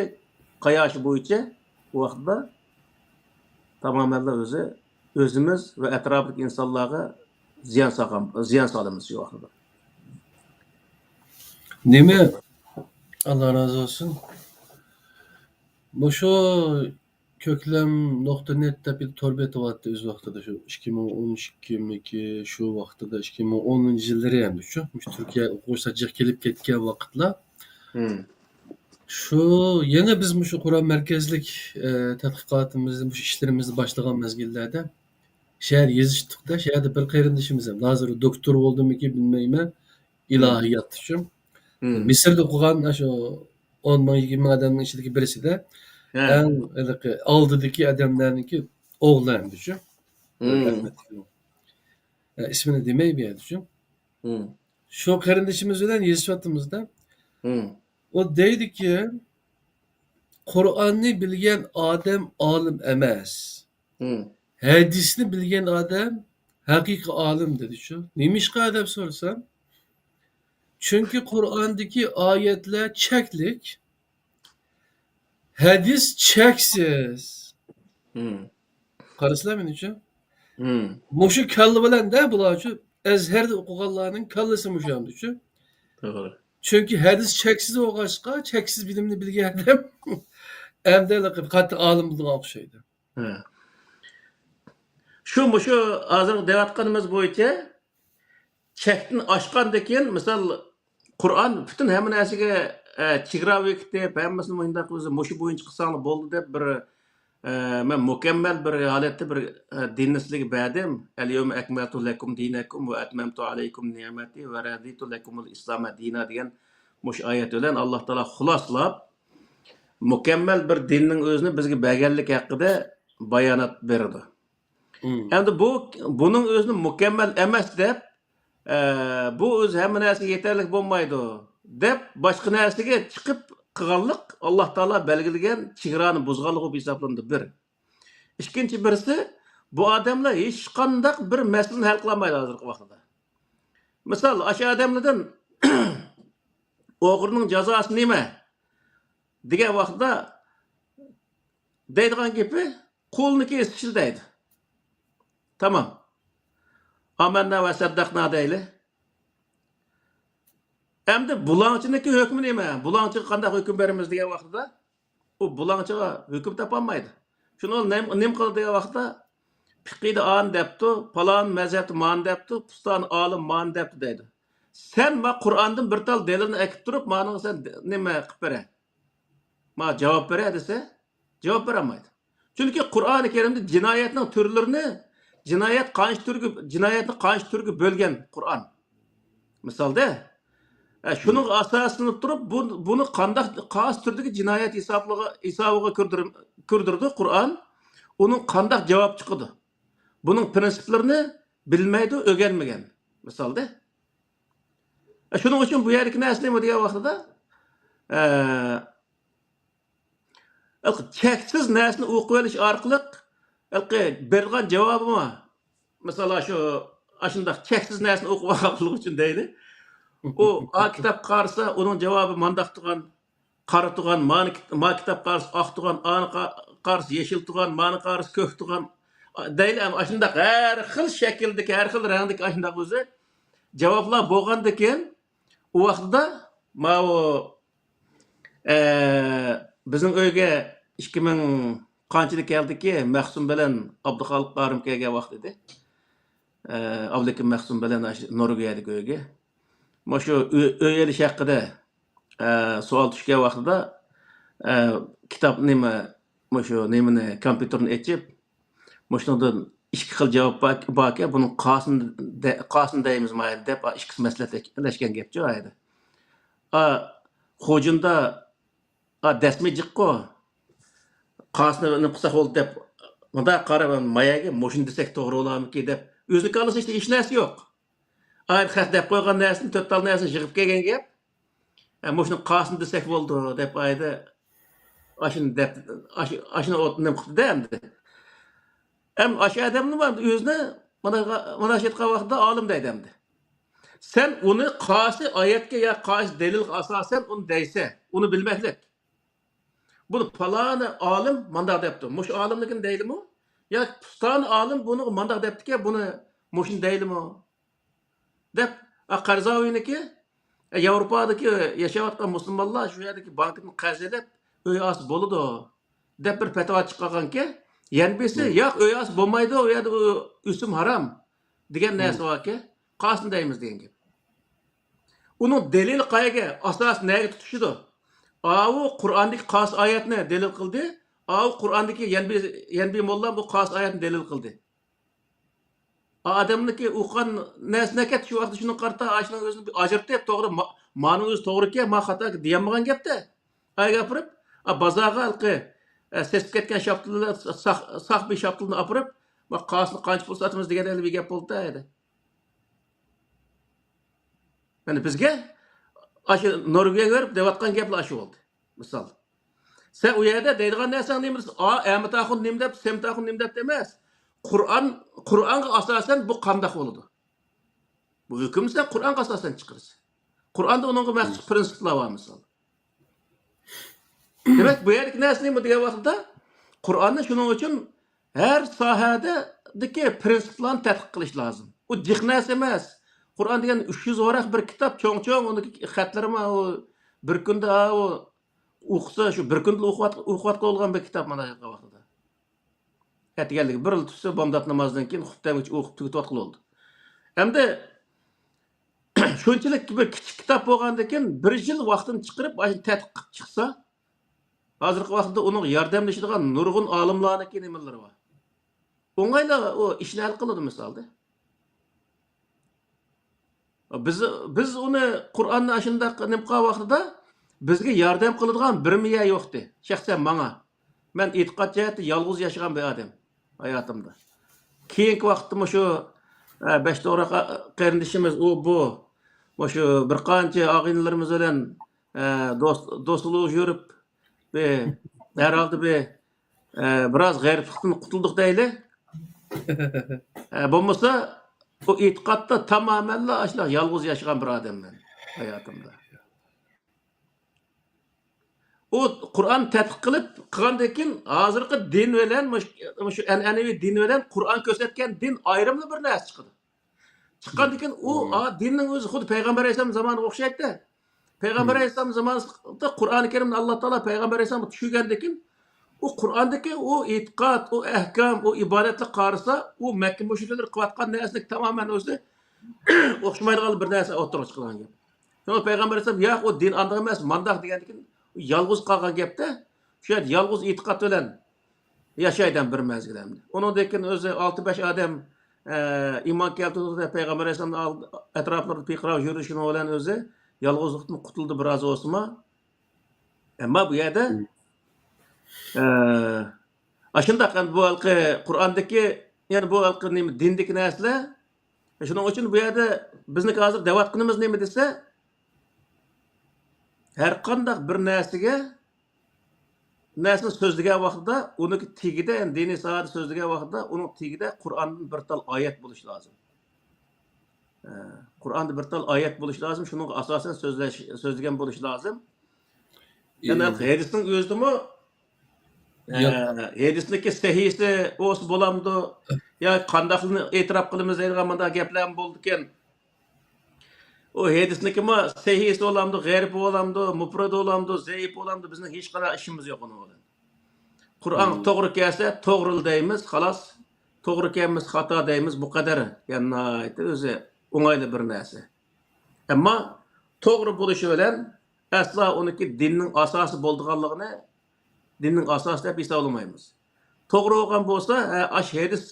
قاياشى بويىچە، ئۇ ۋاقىتتا تامامەنلا ئۆزى، ئۆزىمىز ۋە ئەتراپتىكى ئىنسانلارغا زىيان سالغان، زىيان سالىمىز شۇ ۋاقىتتا. نېمە؟ ئاللا رازى بولسۇن. مۇشۇ كۆكلەم نۇقتا نېت دەپ بىر تور بېتى بارتتى ئۆز ۋاقتىدا، شۇ ئىككى مىڭ ئون ئىككىمىكى، شۇ ۋاقتىدا ئىككى مىڭ ئونىنچى يىللىرى ئەمدى شۇ، مۇشۇ تۈركىيە ئوقۇغۇچىلار جىق كېلىپ كەتكەن ۋاقىتلار. شۇ يەنە بىز مۇشۇ قۇرئان مەركەزلىك، ئە، تەتقىقاتىمىزنى، مۇشۇ ئىشلىرىمىزنى باشلىغان مەزگىللەردە شەھەردە يېزىشتۇق-دە، شەھەردە بىر قېرىندىشىمىز ھەم، ھازىر دوكتور بولدىمىكى، بىلمەيمەن، ئىلاھىيات ئۈچۈن. مىسىردا ئوقۇغان شۇ ئون مىڭ، يىگىرمە مىڭ ئادەمنىڭ ئىچىدىكى بىرسىدە ئەڭ ھېلىقى ئالدىدىكى ئادەملەرنىكى ئوغلى ئەمدى شۇ. رەھمەتلىك. ئە، ئىسمىنى دېمەي بۇ يەردە شۇ. شۇ قېرىندىشىمىز بىلەن يېزىشىۋاتىمىزدا. ئۇ دەيدىكى، قۇرئاننى بىلگەن ئادەم ئالىم ئەمەس. ھەدىسنى بىلگەن ئادەم ھەقىقىي ئالىم دېدى شۇ. نېمىشقا دەپ سورىسام، چۈنكى قۇرئاندىكى ئايەتلەر چەكلىك، ھەدىس چەكسىز. قارىسىلەر مېنىڭچە. مۇشۇ كاللا بىلەن-دە بۇلارچۇ، ئەزھەردە ئوقۇغانلارنىڭ كاللىسى مۇشۇ ئەمدىچۇ. توغرا. چۈنكى ھەدىس چەكسىز بولغاچقا، چەكسىز بىلىمنى بىلگەن ئادەم ئەمدى قاتتىق ئالىم بولىدىغان ئوخشايدۇ. ھە. شۇ، مۇشۇ ھازىرقى دەۋاتقىنىمىز بويىچە چەكتىن ئاشقاندىن كېيىن، مىسال، قۇرئان پۈتۈن ھەممە نەرسىگە، ئە، چېگرا بېكىتىپ، ھەممىسىنى مۇشۇنداق ئۆزى مۇشۇ بويىچە قىلساڭلار بولدى دەپ بىر، ئە، مەن مۇكەممەل بىر ھالەتتە بىر، ئە، دىننى سىلەرگە بەردىم. ئەل يەۋمە ئەكمەلتۇ لەكۇم دىنەكۇم ۋە ئەتمەمتۇ ئەلەيكۇم نىئمەتى ۋە رەزىتۇ لەكۇمۇل ئىسلامە دىنا دېگەن مۇشۇ ئايەت بىلەن ئاللا تائالا خۇلاسىلاپ، مۇكەممەل بىر دىننىڭ ئۆزىنى بىزگە بەرگەنلىكى ھەققىدە بايانات بېرىدۇ. ئەمدى بۇ، بۇنىڭ ئۆزىنى مۇكەممەل ئەمەس دەپ، ئە، بۇ ئۆزى ھەممە نەرسىگە يېتەرلىك بولمايدۇ دەپ، باشقا نەرسىگە چىقىپ قىلغانلىق ئاللا تائالا بەلگىلىگەن چېگرانى بۇزغانلىق بولۇپ ھېسابلىنىدۇ، بىر. ئىككىنچى بىرسى، بۇ ئادەملەر ھېچقانداق بىر مەسىلىنى ھەل قىلالمايدۇ ھازىرقى ۋاقىتتا. مىسال، ئاشۇ ئادەملەردىن ئوغرىنىڭ جازاسى نېمە دېگەن ۋاقىتتا دەيدىغان گېپى، قۇلنىڭكى ئېسىشى دەيدۇ. تامام. ئامەننا ۋە سەددەقنا دەيلى. ئەمدى بۇلاڭچىنىڭكى ھۆكمى نېمە؟ بۇلاڭچىغا قانداق ھۆكۈم بېرىمىز دېگەن ۋاقتىدا، ئۇ بۇلاڭچىغا ھۆكۈم تاپالمايدۇ. شۇنى ئۇ نېمە، نېمە قىلىدۇ دېگەن ۋاقىتتا، پىقىدا ئانى دەپتۇ، پالان مەزھەپتە مانى دەپتۇ، پۇستان ئالىم مانى دەپتۇ دەيدۇ. سەن ما قۇرئاندىن بىر تال دەلىلنى ئەكىپ تۇرۇپ، مانىڭغا سەن دە-، نېمە قىلىپ بېرە؟ ما جاۋاب بېرە دېسە، جاۋاب بېرەلمەيدۇ. چۈنكى قۇرئانى كەرىمدە جىنايەتنىڭ تۈرلىرىنى، جىنايەت قانچە تۈرگە، جىنايەتنى قانچە تۈرگە بۆلگەن قۇرئان. مىسالدا، ئە، شۇنىڭغا ئاساسلىنىپ تۇرۇپ، بۇ، بۇنى قانداق، قايسى تۈردىكى جىنايەت ھېسابلىغا-، ھېسابىغا كىردۈر-، كىردۈرىدۇ قۇرئان، ئۇنىڭ قانداق جاۋاب چىقىدۇ؟ بۇنىڭ پىرىنسىپلىرىنى بىلمەيدۇ، ئۆگەنمىگەن. مىسالدا. ئە، شۇنىڭ ئۈچۈن بۇ يەردىكى نەرسە نېمە دېگەن ۋاقتىدا، ئە، چەكسىز نەرسىنى ئوقۇۋېلىش ئارقىلىق، ھېلىقى بېرىدىغان جاۋابىمۇ، مىسال، شۇ، ئاشۇنداق چەكسىز نەرسىنى ئوقۇۋالغانلىقى ئۈچۈن دەيلى. ئۇ، ئا كىتاب قارىسا، ئۇنىڭ جاۋابى مانداق تۇغان، قارا تۇغان، مانى كىت-، ما كىتاب قارىسا، ئاق تۇغان، ئانى قا-، قارىسا، يېشىل تۇغان، مانى قارىسا، كۆك تۇغان. دەيلى، ئاشۇنداق ھەر خىل شەكىلدىكى، ھەر خىل رەڭدىكى ئاشۇنداق ئۆزى جاۋابلار بولغاندىكىن، ئۇ ۋاقتىدا ماۋۇ، ئە، بىزنىڭ ئۆيگە ئىككى مىڭ قانچىدا كەلدىكى، مەخسۇم بىلەن ئابدۇخالىق قارىم كەلگەن ۋاقىت ئىدى. ئە، ئابلىكىم مەخسۇم بىلەن ئاشۇ نورۋېگىيەدىكى ئۆيگە. مۇشۇ ئۆ-، ئۆي ئېلىش ھەققىدە، ئە، سوئال چۈشكەن ۋاقتىدا، ئە، كىتاب نېمە، مۇشۇ نېمىنى، كومپيۇتېرنى ئېچىپ، مۇشۇنىڭدىن ئىككى خىل جاۋاب بار، باركەن، بۇنىڭ قايسىنى دە-، قايسىنى دەيمىز مايا دەپ، ئىككىسى مەسلىھەتلەشكەن گەپچۇ ئايدا. ئا، خوجۇندا، ئا، دەسمى جىققۇ. قاسىنى نېمە قىلساق بولدى دەپ، مۇنداق قاراپ، مايەگە مۇشۇنى دېسەك توغرا بولارمىكىن دەپ، ئۆزىنىڭ كاللىسىدا ھېچ نەرسە يوق. ئايەت خەق دەپ قويغان نەرسىنى، تۆت تال نەرسىنى يىغىپ كەلگەن گەپ. ھە، مۇشۇنى قاسىنى دېسەك بولىدۇ دەپ ئايدا ئاشۇنى دەپ، ئاشۇ، ئاشۇنى ئوت-، نېمە قىپتۇ-دە ئەمدى. ھەم ئاشۇ ئادەمنىمۇ ئەمدى ئۆزىنى مانا، مانا شۇ ئېيتقان ۋاقتىدا ئالىم دەيدۇ ئەمدى. سەن ئۇنى قايسى ئايەتكە يا قايسى دەلىلگە ئاساسەن ئۇنى دەيسەن، ئۇنى بىلمەكلىك. بۇنى پالانى ئالىم مانداق دەپتۇ. مۇشۇ ئالىمنىڭكىنى دەيلىمۇ؟ يا پۇستانى ئالىم بۇنىڭغا مانداق دەپتىكەن، بۇنى مۇشۇنى دەيلىمۇ؟ دەپ، ئا، قەرزاۋىنىكى، ئە، ياۋروپادىكى ياشاۋاتقان مۇسۇلمانلار شۇ يەردىكى بانكىدىن قەرز ئېلىپ، ئۆي ئالسا بولىدۇ، دەپ بىر پەتىۋا چىقارغانكەن. يەنە بىرسى، ياق، ئۆي ئالسا بولمايدۇ، ئۇ يەردە ئۆ-، ئۆسۈم ھارام، دېگەن نەرسە باركەن. قاسىنى دەيمىز دېگەن گەپ. ئۇنىڭ دەلىلى قايەرگە، ئاساسى نەگە تۇتىشىدۇ؟ ئاۋۇ قۇرئاندىكى قايسى ئايەتنى دەلىل قىلدى؟ ئاۋۇ قۇرئاندىكى يەنبى، يەنبى موللا بۇ قايسى ئايەتنى دەلىل قىلدى؟ ئادەمنىڭكى ئوقۇغان نەرسىنى ئەكەت، شۇ ۋاقىتتا شۇنى قارىتا، ئاشۇنىڭ ئۆزىنى بىر ئاجرىتىپ، توغرا، ما-، مانىڭ ئۆزى توغرىكەن، ما خاتاكەن دېيەلمىگەن گەپتە. ئايگە ئاپىرىپ، ئا، بازارغا ھېلىقى، ئە، سېسىپ كەتكەن شاپتۇللار، ساق، ساق بىر شاپتۇلنى ئاپىرىپ، ما قاسىنى قانچە پۇل ساتىمىز دېگەندەك بىر گەپ بولدى ئەدە. يەنى بىزگە ئاشۇ نورۋېگىيەگە بېرىپ دەۋاتقان گەپلەر ئاشۇ بولدى. مىسال. سەن ئۇ يەردە دەيدىغان نەرسەڭ نېمە دېسە، ئا، ئەمىتاخۇن نېمە دەپ، سەمتاخۇن نېمە دەپ ئەمەس. قۇرئان، قۇرئانغا ئاساسەن بۇ قانداق بولىدۇ؟ بۇ ھۆكۈمنى سەن قۇرئانغا ئاساسەن چىقىرىسەن. قۇرئاندا ئۇنىڭغا مەخسۇس پىرىنسىپلار بار، مىسال. دېمەك، بۇ يەردىكى نەرسە نېمە دېگەن ۋاقىتتا، قۇرئاننى شۇنىڭ ئۈچۈن ھەر ساھەدىكى پىرىنسىپلارنى تەتقىق قىلىش لازىم. ئۇ جىق نەرسە ئەمەس. قۇرئان دېگەن ئۈچ يۈز ۋاراق بىر كىتاب، چوڭ-چوڭ، ئۇنىڭ خەتلىرىمۇ ئۇ بىر كۈندە، ئا، ئۇ ئوقۇسا، شۇ بىر كۈندە ئوقۇۋات-، ئوقۇۋاتقىلى بولغان بىر كىتاب مانا ھازىرقى ۋاقتىدا. ئەتىگەنلىكى بىرلا تۇرسا، بامدات نامازىدىن كېيىن خۇپتەمگىچە ئوقۇپ تۈگىتىۋاتقىلى بولدى. ئەمدى شۇنچىلىك بىر كىچىك كىتاب بولغاندىكىن، بىر يىل ۋاقتىنى چىقىرىپ، ئاشۇنى تەتقىق قىلىپ چىقسا، ھازىرقى ۋاقىتتا ئۇنىڭغا ياردەملىشىدىغان نۇرغۇن ئالىملارنىڭكى نېمىلىرى بار. ئوڭايلا ئۇ ئىشنى ھەل قىلىدۇ مىسالدا. بىز، بىز ئۇنى قۇرئاننى ئاشۇنداق نېمە قىلغان ۋاقتىدا بىزگە ياردەم قىلىدىغان بىرمۇ يەر يوقتى. شەخسەن ماڭا. مەن ئېتىقاد جەھەتتە يالغۇز ياشىغان بىر ئادەم ھاياتىمدا. كېيىنكى ۋاقىتتا مۇشۇ، ئە، بەش توغراق قېرىندىشىمىز ئۇ بۇ، مۇشۇ بىر قانچە ئاغىنىلىرىمىز بىلەن، ئە، دوست، دوست بولۇپ يۈرۈپ، بىر، ھەر ھالدا بىر، ئە، بىراز غېرىبلىقتىن قۇتۇلدۇق دەيلى. ئە، بولمىسا، ئۇ ئېتىقادتا تامامەنلا ئاشۇنداق يالغۇز ياشىغان بىر ئادەم مەن ھاياتىمدا. ئۇ قۇرئان تەتقىق قىلىپ قىلغاندىن كېيىن، ھازىرقى دىن بىلەن مۇش-، مۇشۇ ئەنئەنىۋى دىن بىلەن قۇرئان كۆرسەتكەن دىن ئايرىملا بىر نەرسە چىقىدۇ. چىققاندىن كېيىن ئۇ، ئا، دىننىڭ ئۆزى خۇددى پەيغەمبەر ئەلەيھىسسالام زامانىغا ئوخشايتتى. پەيغەمبەر ئەلەيھىسسالام زامانىدا قۇرئانى كەرىمنى ئاللا تائالا پەيغەمبەر ئەلەيھىسسالامغا چۈشۈرگەندىن كېيىن، ئۇ قۇرئاندىكى ئۇ ئېتىقاد، ئۇ ئەھكام، ئۇ ئىبادەتلەرگە قارىسا، ئۇ مەككە مۇشرىكلىرى قىلىۋاتقان نەرسىنىڭ تامامەن ئۆزى ئوخشىمايدىغان بىر نەرسە ئوتتۇرىغا چىقىدىغان گەپ. شۇڭا پەيغەمبەر ئەلەيھىسسالام، ياق، ئۇ دىن ئانداق ئەمەس، مانداق دېگەندىن كېيىن، يالغۇز قالغان گەپتە، شۇ يەردە يالغۇز ئېتىقاد بىلەن ياشايدۇ بىر مەزگىل ئەمدى. ئۇنىڭدىن كېيىن ئۆزى ئالتە بەش ئادەم، ئە، ئىمان كەلتۈردى دەپ پەيغەمبەر ئەلەيھىسسالامنىڭ ئالدى، ئەتراپلىرىدا پىرقىراپ يۈرۈشىنىڭ بىلەن ئۆزى يالغۇزلۇقتىن قۇتۇلدى بىراز بولسىمۇ. ئەمما بۇ يەردە، ئە، ئاشۇنداق ئەمدى بۇ ھېلىقى قۇرئاندىكى، يەنى بۇ ھېلىقى نېمە، دىندىكى نەرسىلەر. شۇنىڭ ئۈچۈن بۇ يەردە بىزنىڭ ھازىر دەۋاتقىنىمىز نېمە دېسە، ھەر قانداق بىر نەرسىگە نەرسىنى سۆزلىگەن ۋاقتىدا، ئۇنىڭ تېگىدە، يەنى دىنىي ساھەدە سۆزلىگەن ۋاقتىدا، ئۇنىڭ تېگىدە قۇرئاندىن بىر تال ئايەت بولۇشى لازىم. ئە، قۇرئاندا بىر تال ئايەت بولۇشى لازىم، شۇنىڭغا ئاساسەن سۆزلەش، سۆزلىگەن بولۇشى لازىم. يەنى ھەدىسنىڭ ئۆزىدىمۇ، ئە، ھەدىسنىڭكى سەھىھسى بولسا بولامدۇ؟ يا قانداقلىرىنى ئېتىراپ قىلىمىز دەيدىغان مۇنداق گەپلەرمۇ بولىدىكەن. ئۇ ھەدىسنىڭكىمۇ سەھىھسى بولامدۇ، غەرىبى بولامدۇ، مۇپرىدى بولامدۇ، زەئىپى بولامدۇ، بىزنىڭ ھېچقانداق ئىشىمىز يوق ئۇنىڭ بىلەن. قۇرئان توغرا كەلسە توغرىلا دەيمىز، خالاس. توغرا كەلمىسە خاتا دەيمىز، بۇ قەدەر. يەنى ناھايىتى ئۆزى ئوڭايلا بىر نەرسە. ئەمما توغرا بولۇشى بىلەن ئەسلا ئۇنىڭكى دىننىڭ ئاساسى بولىدىغانلىقىنى دىننىڭ ئاساسى دەپ ھېسابلىمايمىز. توغرا بولغان بولسا، ھە، ئاشۇ ھەدىس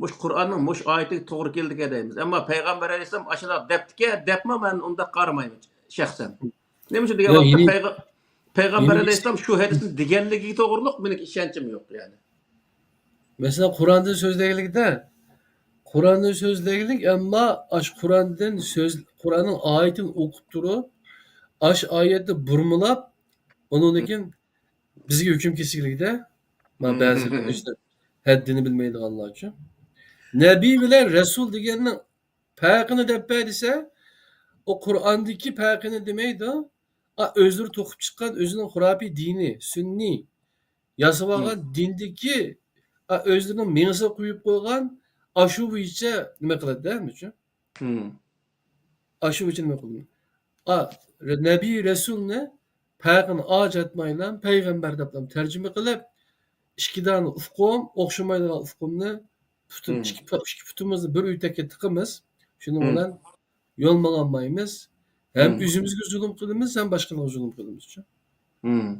مۇشۇ قۇرئاننىڭ مۇشۇ ئايىتىگە توغرا كېلىدىكەن دەيمىز. ئەمما پەيغەمبەر ئەلەيھىسسالام ئاشۇنداق دەپتىكەن دەپمۇ مەن ئۇنداق قارىمايمەن شەخسەن. نېمە ئۈچۈن دېگەن ۋاقىتتا پەيغە-، پەيغەمبەر ئەلەيھىسسالام شۇ ھەدىسنى دېگەنلىكىگە توغرۇلۇق مېنىڭ ئىشەنچىم يوق، يەنى. مەسىلەن، قۇراندىن سۆزلەيلىكتە، قۇراندىن سۆزلەيلىك، ئەمما ئاشۇ قۇراندىن سۆز، قۇراننىڭ ئايىتىنى ئوقۇپ تۇرۇپ، ئاشۇ ئايەتنى بۇرمىلاپ، ئۇنىڭدىن كېيىن بىزگە ھۆكۈم كېسىلىكتە، مانا، بەزى ھەددىنى بىلمەيدىغانلار ئۈچۈن. نەبىي بىلەن رەسۇل دېگەننىڭ پەرقىنى دەپ بەر دېسە، ئۇ قۇرئاندىكى پەرقىنى دېمەيدۇ. ئا، ئۆزلىرى توقۇپ چىققان ئۆزىنىڭ خۇراپىي دىنى، سۈننىي، ياسىۋالغان دىندىكى، ئا، ئۆزلىرىنىڭ مېڭىسىگە قويۇپ قويغان، ئاشۇ بويىچە نېمە قىلىدۇ-دە، ھەممە ئۈچۈن. ئاشۇ بويىچە نېمە قىلىدۇ. ئا، نەبىي رەسۇلنى پەرقىنى ئاجراتمايلا، پەيغەمبەر دەپلا تەرجىمە قىلىپ، ئىككى دانە ئۇقۇم، ئوخشىمايدىغان ئۇقۇمنى پۇتۇم، ئىككى پۇ-، ئىككى پۇتىمىزنى بىر ئۆتەككە تىقىمىز. شۇنىڭ بىلەن يول ماڭالمايمىز. ھەم ئۆزىمىزگە زۇلۇم قىلىمىز، ھەم باشقىلارغا زۇلۇم قىلىمىز.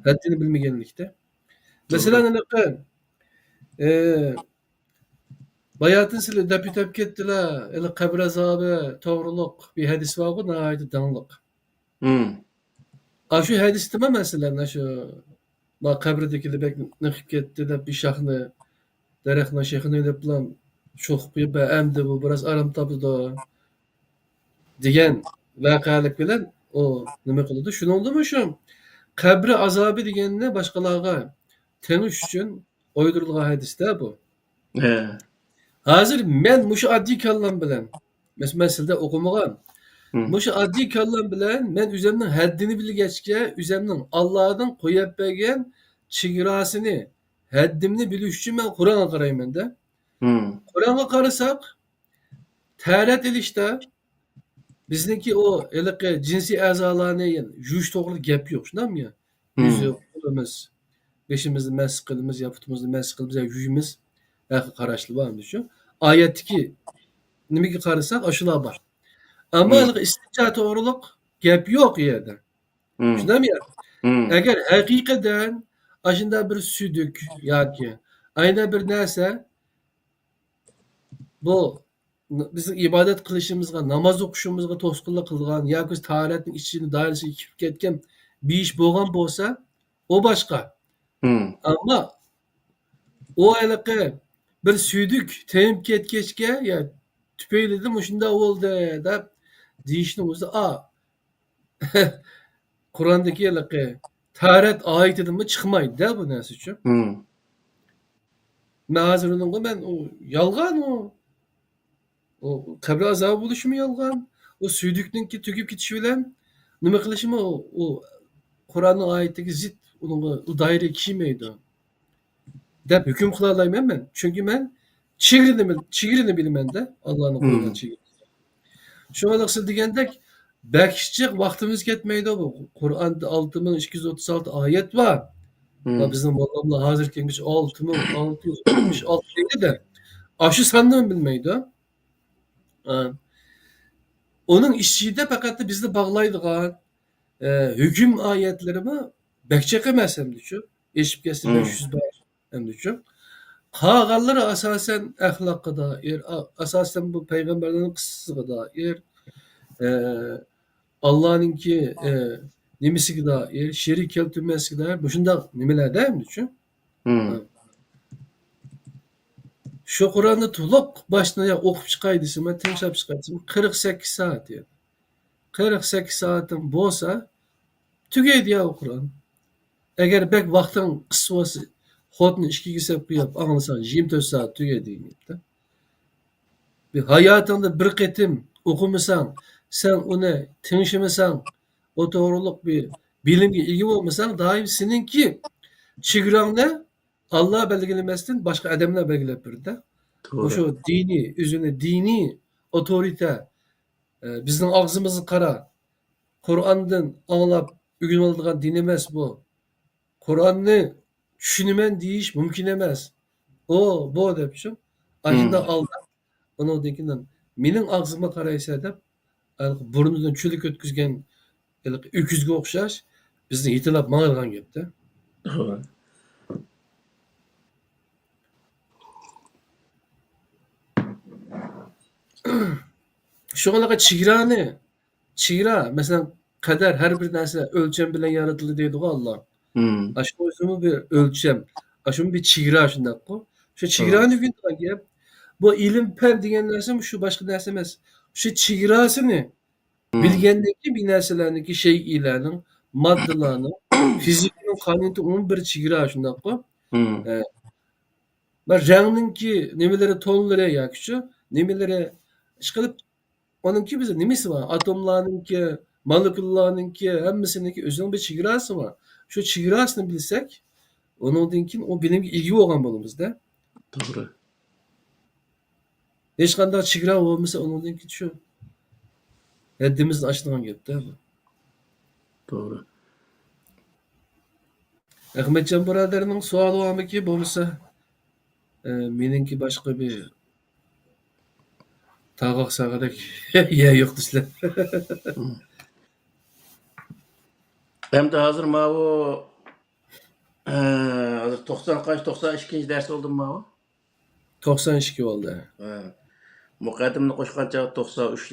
ھەددىنى بىلمىگەنلىكتە. مەسىلەن، ھېلىقى، ئە، باياتىن سىلى دەپ ئۆتۈپ كەتتىلە، ھېلى قەبرە ئازابى توغرۇلۇق بىر ھەدىس بارغۇ، ناھايىتى داڭلىق. ئاشۇ ھەدىستىمۇ، مەسىلەن، ئاشۇ، ما، قەبرىدىكىلەر بەك نېقىپ كەتتى دەپ، بىر شاخنى، دەرەخنىڭ شېخىنى ئېلىپلا چوقۇپ قويۇپ، ئەمدى بۇ بىراز ئارام تاپىدۇ دېگەن ۋەقەلىك بىلەن ئۇ نېمە قىلىدۇ؟ شۇنىڭدىمۇ شۇ قەبرە ئازابى دېگەننى باشقىلارغا تېڭىش ئۈچۈن ئويدۇرۇلغان ھەدىستە بۇ. ھە. ھازىر مەن مۇشۇ ئاددىي كاللام بىلەن، مەس-، مەن سىلىدە ئوقۇمىغان. مۇشۇ ئاددىي كاللام بىلەن مەن ئۆزۈمنىڭ ھەددىنى بىلگەچكە، ئۆزۈمنىڭ ئاللادىن قويۇپ بەرگەن چېگراسىنى، ھەددىمنى بىلىش ئۈچۈن مەن قۇرئانغا قارايمەن-دە. قۇرئانغا قارىساق، تەھارەت ئېلىشتا بىزنىڭكى ئۇ ھېلىقى جىنسىي ئەزالارنى يۇيۇش توغرىلىق گەپ يوق، شۇنداقمۇ يا؟ يۈزۈپ، قولىمىز، بېشىمىزنى مەس قىلىمىز يا پۇتىمىزنى مەس قىلىمىز يا يۇيىمىز. ھەققى قاراشلا بار ئەمدى شۇ. ئايەتتىكى نېمىگە قارىساق، ئاشۇلار بار. ئەمما ھېلىقى ئىستىنجا توغرىلىق گەپ يوق ئۇ يەردە. شۇنداقمۇ يا؟ ئەگەر ھەقىقەتەن ئاشۇنداق بىر سۈيدۈك ياكى ئاينا بىر نەرسە، بۇ بىزنىڭ ئىبادەت قىلىشىمىزغا، ناماز ئوقۇشىمىزغا توسقۇنلۇق قىلىدىغان ياكى تاھارەتنىڭ ئىچىنى دائىرىسىگە كىرىپ كەتكەن بىر ئىش بولغان بولسا، ئۇ باشقا. ئەمما ئۇ ھېلىقى بىر سۈيدۈك تېمىپ كەتكەچكە، يا تۈپەيلىدىن مۇشۇنداق بولدى دەپ دېيىشنىڭ ئۆزى، ئا، قۇراندىكى ھېلىقى تاھارەت ئايىتىدىنمۇ چىقمايدۇ-دە بۇ نەرسە ئۈچۈن. مەن ھازىر ئۇنىڭغا مەن ئۇ يالغان ئۇ. ئۇ قەبرە ئازابى بولۇشىمۇ يالغان. ئۇ سۈيدۈكنىڭكى تۈگەپ كېتىشى بىلەن نېمە قىلىشىمۇ ئۇ، ئۇ قۇرئاننىڭ ئايىتىگە زىت، ئۇنىڭغا ئۇ دائىرىگە كىرمەيدۇ دەپ ھۆكۈم قىلالايمەن مەن. چۈنكى مەن چېگرىنى بىل-، چېگرىنى بىلىمەن-دە، ئاللانىڭ قويغان چېگرىسىنى. شۇڭا سىز دېگەندەك بەك جىق ۋاقتىمىز كەتمەيدۇ. بۇ قۇرئاندا ئالتە مىڭ ئىككى يۈز ئوتتۇز ئالتە ئايەت بار. ۋە بىزنىڭ موللاملار ھازىر كەلگۈچە ئالتە مىڭ ئالتە يۈز ئاتمىش ئالتە دەيدۇ. ئاشۇ ساننىمۇ بىلمەيدۇ. ئۇنىڭ ئىچىدە پەقەت بىزنى باغلايدىغان، ئە، ھۆكۈم ئايەتلىرىمۇ بەك جىق ئەمەس ئەمدىچۇ. ئېشىپ كەتسە بەش يۈز بار ئەمدىچۇ. قالغانلىرى ئاساسەن ئەخلاققا دائىر، ئا-، ئاساسەن بۇ پەيغەمبەرلەرنىڭ قىسسىسىغا دائىر، ئە، ئاللانىڭكى، ئە، نېمىسىگە دائىر، شېرىك كەلتۈرمەسلىكىگە دائىر، مۇشۇنداق نېمىلەردە ئەمدىچۇ. شۇ قۇرئاننى تولۇق باشتىن ئاياغ ئوقۇپ چىقاي دېسەم، مەن تىڭشاپ چىقاي دېسەم، قىرىق سەككىز سائەت يەنى. قىرىق سەككىز سائىتىڭ بولسا، تۈگەيدۇ يا ئۇ قۇرئان. ئەگەر بەك ۋاقتىڭ قىس بولسا، خوتۇننى ئىككىگە سەپ قويۇپ ئاڭلىساڭ، يىگىرمە تۆت سائەت تۈگەيدۇ دېگەن گەپتە. بىر ھاياتىڭدا بىر قېتىم ئوقۇمىساڭ، سەن ئۇنى تىڭشىمىساڭ، ئۇ توغرۇلۇق بىر بىلىمگە ئىگە بولمىساڭ، دائىم سېنىڭكى چېگراڭنى ئاللا بەلگىلىمەستىن، باشقا ئادەملەر بەلگىلەپ بېرىدۇ. توغرا. مۇشۇ دىنىي، ئۆزىنى دىنىي ئوتورىتە، ئە، بىزنىڭ ئاغزىمىزغا قارا، قۇرئاندىن ئاڭلاپ ئۆگىنىۋالىدىغان دىن ئەمەس بۇ. قۇرئاننى چۈشىنىمەن دېيىش مۇمكىن ئەمەس. ئۇ، بۇ دەپ شۇ. ئاشۇنداق ئالداپ، ئۇنىڭدىن كېيىن مېنىڭ ئاغزىمغا قارايسەن دەپ، ھېلىقى بۇرنىدىن چۆلەك ئۆتكۈزگەن ھېلىقى ئۆكۈزگە ئوخشاش بىزنى يېتىلاپ ماڭىدىغان گەپتە. شۇڭا چېگرانى، چېگرا، مەسىلەن، قەدەر، ھەر بىر نەرسە ئۆلچەم بىلەن يارىتىلدى دەيدىغۇ ئاللا. مم. ئاشۇنىڭ ئۆزىمۇ بىر ئۆلچەم، ئاشۇمۇ بىر چېگرا شۇنداققۇ. شۇ توغرا. چېگرانى ئۆگىنىدىغان گەپ. بۇ ئىلىم پەن دېگەن نەرسە شۇ، باشقا نەرسە ئەمەس. شۇ چېگراسىنى مم. بىلگەندىن كېيىن بىر نەرسىلەرنىڭكى، شەيئىلەرنىڭ، ماددىلارنىڭ، فىزىكىنىڭ قانۇنىيىتى ئۇنىڭ بىر چېگرا شۇنداققۇ. مم. ئە، بىر رەڭنىڭكى نېمىلىرى، تونلىرى ياكى شۇ نېمىلىرى، ئىشقىلىپ، ئۇنىڭكى بىز نېمىسى بار؟ ئاتوملارنىڭكى، مولېكۇللارنىڭكى، ھەممىسىنىڭكى ئۆزىنىڭ بىر چېگراسى بار. شۇ چېگراسىنى بىلسەك، ئۇنىڭدىن كېيىن ئۇ بىلىمگە ئىگە بولغان بولىمىزدە. توغرا. ھېچقانداق چېگرا بولمىسا، ئۇنىڭدىن كېيىن شۇ ھەددىمىزدىن ئاشىدىغان گەپتە بۇ. توغرا. ئەخمەتجان بۇرادەرنىڭ سوئالى بارمىكى؟ بولمىسا، ئە، مېنىڭكى باشقا بىر تاغاق ساغىدەك يە يوق دېسىلە. ئەمدى ھازىر ماۋۇ، ئە، ھازىر توقسان قانچە، توقسان ئىككىنچى دەرس بولدىمۇ ماۋۇ؟ توقسان ئىككى بولدى. ھە. مۇقەددىمىنى قوشقان چاغدا توقسان ئۈچ،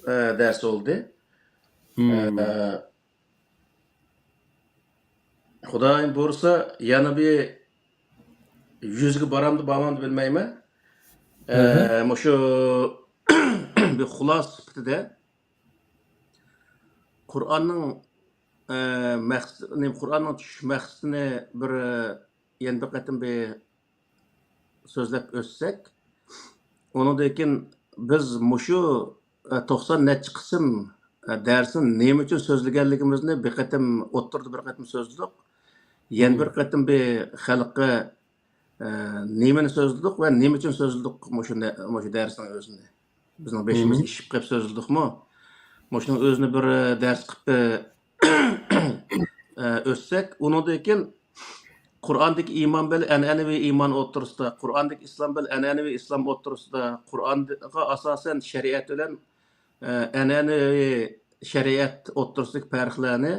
ئە، دەرس بولدى. مم. ئە، خۇدايىم بۇيرۇسا، يەنە بىر يۈزگە بارامدۇ، بارمامدۇ بىلمەيمەن. ئە، ئەھە. مۇشۇ بىر خۇلاسە سۈپىتىدە قۇرئاننىڭ، ئە، مەقس-، نېمە، قۇرئاننىڭ چۈشۈش مەقسىتىنى بىر، يەنە بىر قېتىم بىر سۆزلەپ ئۆتسەك، ئۇنىڭدىن كېيىن بىز مۇشۇ، ئە، توقسان نەچچە قىسىم، ئە، دەرسنى نېمە ئۈچۈن سۆزلىگەنلىكىمىزنى بىر قېتىم ئوتتۇرىدا بىر قېتىم سۆزلىدۇق. يەنە بىر مم. قېتىم بىر خەلققە، ئە، نېمىنى سۆزلىدۇق ۋە نېمە ئۈچۈن سۆزلىدۇق مۇشۇ نە-، مۇشۇ دەرسنىڭ ئۆزىنى. بىزنىڭ بېشىمىز مم. ئېشىپ قېلىپ سۆزلىدۇقمۇ؟ مۇشۇنىڭ ئۆزىنى بىر، ئە، دەرس قىلىپ، ئە، ئە، ئۆتسەك، ئۇنىڭدىن كېيىن قۇرئاندىكى ئىمان بىلەن ئەنئەنىۋى ئىمان ئوتتۇرىسىدا، قۇرئاندىكى ئىسلام بىلەن ئەنئەنىۋى ئىسلام ئوتتۇرىسىدا، قۇرئانغا ئاساسەن شەرىئەت بىلەن، ئە، ئەنئەنىۋى شەرىئەت ئوتتۇرىسىدىكى پەرقلەرنى،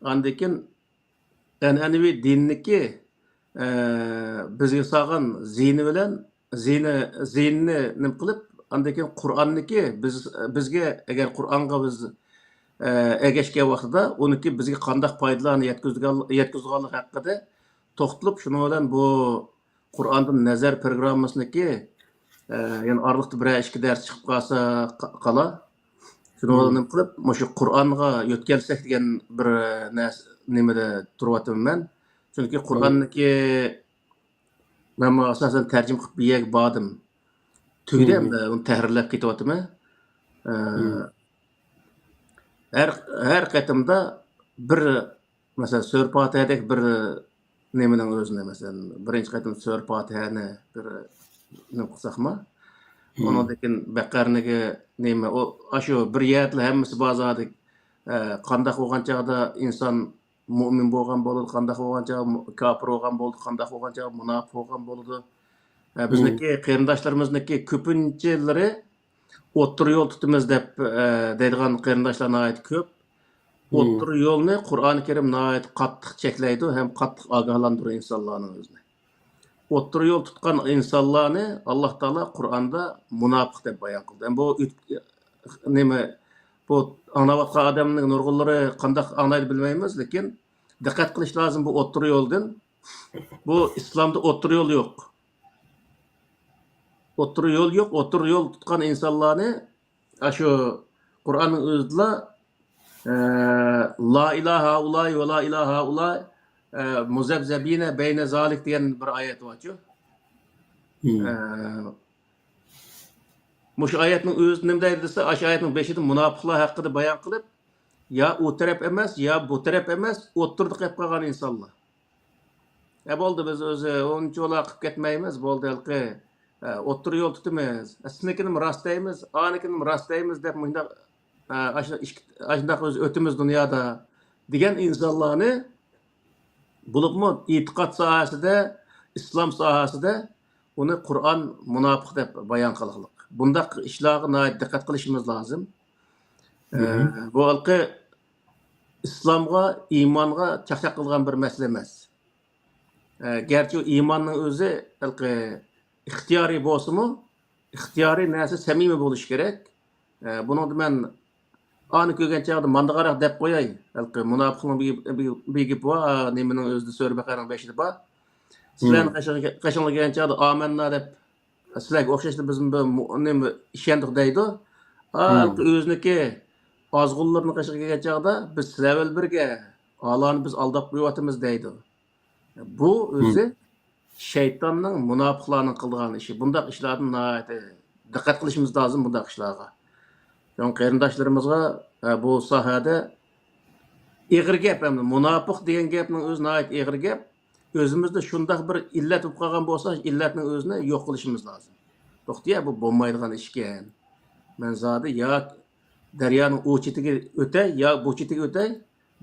ئاندىن كېيىن ئەنئەنىۋى دىننىكى، ئە، بىزگە سالغان زىيىنى بىلەن زىيىنى، زىيىنىنى نېمە قىلىپ، ئاندىن كېيىن قۇرئاننىكى بىز، بىزگە، ئەگەر قۇرئانغا بىز، ئە، ئەگەشكەن ۋاقتىدا ئۇنىڭكى بىزگە قانداق پايدىلارنى يەتكۈزىدىغان-، يەتكۈزىدىغانلىقى ھەققىدە توختىلىپ، شۇنىڭ بىلەن بۇ قۇرئاندىن نەزەر پروگراممىسىنىڭكى، ئە، يەنە ئارىلىقتا بىرەر ئىككى دەرس چىقىپ قالسا قا-، قالا. شۇنىڭ بىلەن مم. نېمە قىلىپ، مۇشۇ قۇرئانغا يۆتكەلسەك دېگەن بىر نەرسە، نېمىدە تۇرۇۋاتىمەن مەن. چۈنكى مم. قۇرئاننىڭكى مەنمۇ ئاساسەن تەرجىمە قىلىپ بىر يەرگە باردىم. تۈگىدى مم. ئەمدى، ئۇنى تەھرىرلەپ كېتىۋاتىمەن. ئە، مم. ھەر، ھەر قېتىمدا بىر، مەسىلەن، سۈرە پاتىھەدەك بىر نېمىنىڭ ئۆزىنى، مەسىلەن، بىرىنچى قېتىم سۈرە پاتىھەنى بىر نېمە قىلساقمۇ، مم. ئۇنىڭدىن كېيىن بەقەرىنىگە نېمە، ئۇ، ئاشۇ بىر يەردىلا ھەممىسى بار زادى. ئە، قانداق بولغان چاغدا ئىنسان مۇئمىن بولغان بولىدۇ، قانداق بولغان چاغدا مۇ-، كاپىر بولغان بولىدۇ، قانداق بولغان چاغدا مۇناپىق بولغان بولىدۇ. ئە، مم. بىزنىڭكى قېرىنداشلىرىمىزنىڭكى كۆپىنچىلىرى ئوتتۇرا يول تۇتىمىز دەپ، ئە، دەيدىغان قېرىنداشلار ناھايىتى كۆپ. مم. ئوتتۇرا يولنى قۇرئانى كەرىم ناھايىتى قاتتىق چەكلەيدۇ ھەم قاتتىق ئاگاھلاندۇرىدۇ ئىنسانلارنىڭ ئۆزىنى. ئوتتۇرا يول تۇتقان ئىنسانلارنى ئاللا تائالا قۇرئاندا مۇناپىق دەپ بايان قىلدى. ئەمما بۇ ئۆت-، نېمە، بۇ ئاڭلاۋاتقان ئادەمنىڭ نۇرغۇنلىرى قانداق ئاڭلايدۇ بىلمەيمىز، لېكىن دىققەت قىلىش لازىم بۇ ئوتتۇرا يولدىن. بۇ ئىسلامدا ئوتتۇرا يول يوق. ئوتتۇرا يول يوق، ئوتتۇرا يول تۇتقان ئىنسانلارنى ئاشۇ قۇرئاننىڭ ئۆزىدىلا، ئە، لا ئىلاھە ھائۇلاي ۋە لا ئىلاھە ھائۇلاي، ئە، مۇزەبزەبىنە بەينە زالىك دېگەن بىر ئايەت بارچۇ. مم. ئە، مۇشۇ ئايەتنىڭ ئۆزى نېمە دەيدۇ دېسە، ئاشۇ ئايەتنىڭ بېشىدا مۇناپىقلار ھەققىدە بايان قىلىپ، يا ئۇ تەرەپ ئەمەس، يا بۇ تەرەپ ئەمەس، ئوتتۇرىدا قېلىپ قالغان ئىنسانلار. ئە، بولدى، بىز ئۆزى ئۇنچىۋالا قىلىپ كەتمەيمىز، بولدى، ھېلىقى، ئە، ئوتتۇرا يول تۇتىمىز. ئە، سىزنىڭكىنىمۇ راست دەيمىز، ئانىڭكىنىمۇ راست دەيمىز دەپ مۇشۇنداق، ئە، ئاشۇ ئىككى، ئاشۇنداق ئۆزى ئۆتىمىز دۇنيادا دېگەن ئىنسانلارنى، بولۇپمۇ ئېتىقاد ساھەسىدە، ئىسلام ساھەسىدە ئۇنى قۇرئان مۇناپىق دەپ بايان قىلغانلىق. بۇنداق ئىشلارغا ناھايىتى دىققەت قىلىشىمىز لازىم. ئە، مم. بۇ ھېلىقى ئىسلامغا، ئىمانغا چاقچاق قىلغان بىر مەسىلە ئەمەس. ئە، گەرچە ئۇ ئىماننىڭ ئۆزى ھېلىقى ئىختىيارىي بولسىمۇ، ئىختىيارىي نەرسە سەمىمىي بولۇشى كېرەك. ئە، بۇنىڭدا مەن، ئانى كۆرگەن چاغدا ماندا قاراق دەپ قوياي. ھېلىقى مۇناپىقنىڭ بىر، بىر، بىر گېپى بار، ئا، نېمىنىڭ ئۆزىدە، سۈرە بەقەرەنىڭ بېشىدا بار. سىلەرنىڭ قېشىڭ-، قېشىڭلار كەلگەن چاغدا ئامەننا دەپ، سىلەرگە ئوخشاشلا بىزمۇ بىر مۇ-، نېمە، ئىشەندۇق دەيدۇ. ھېلىقى ئۆزىنىڭكى ئازغۇنلىرىنىڭ قېشىغا كەلگەن چاغدا، بىز سىلەر بىلەن بىرگە، ئالانى بىز ئالداپ قويۇۋاتىمىز دەيدۇ. بۇ ئۆزى شەيتاننىڭ، مۇناپىقلارنىڭ قىلىدىغان ئىشى. بۇنداق ئىشلاردىن ناھايىتى دىققەت قىلىشىمىز لازىم، بۇنداق ئىشلارغا. شۇڭا قېرىنداشلىرىمىزغا، ئە، بۇ ساھەدە ئېغىر گەپ، ئەمدى مۇناپىق دېگەن گەپنىڭ ئۆزى ناھايىتى ئېغىر گەپ. ئۆزىمىزدە شۇنداق بىر ئىللەت بولۇپ قالغان بولسا، ئىللەتنىڭ ئۆزىنى يوق قىلىشىمىز لازىم. توختىيە، بۇ بولمايدىغان ئىشكەن. مەن زادى يا دەريانىڭ ئۇ چېتىگە ئۆتەي، يا بۇ چېتىگە ئۆتەي،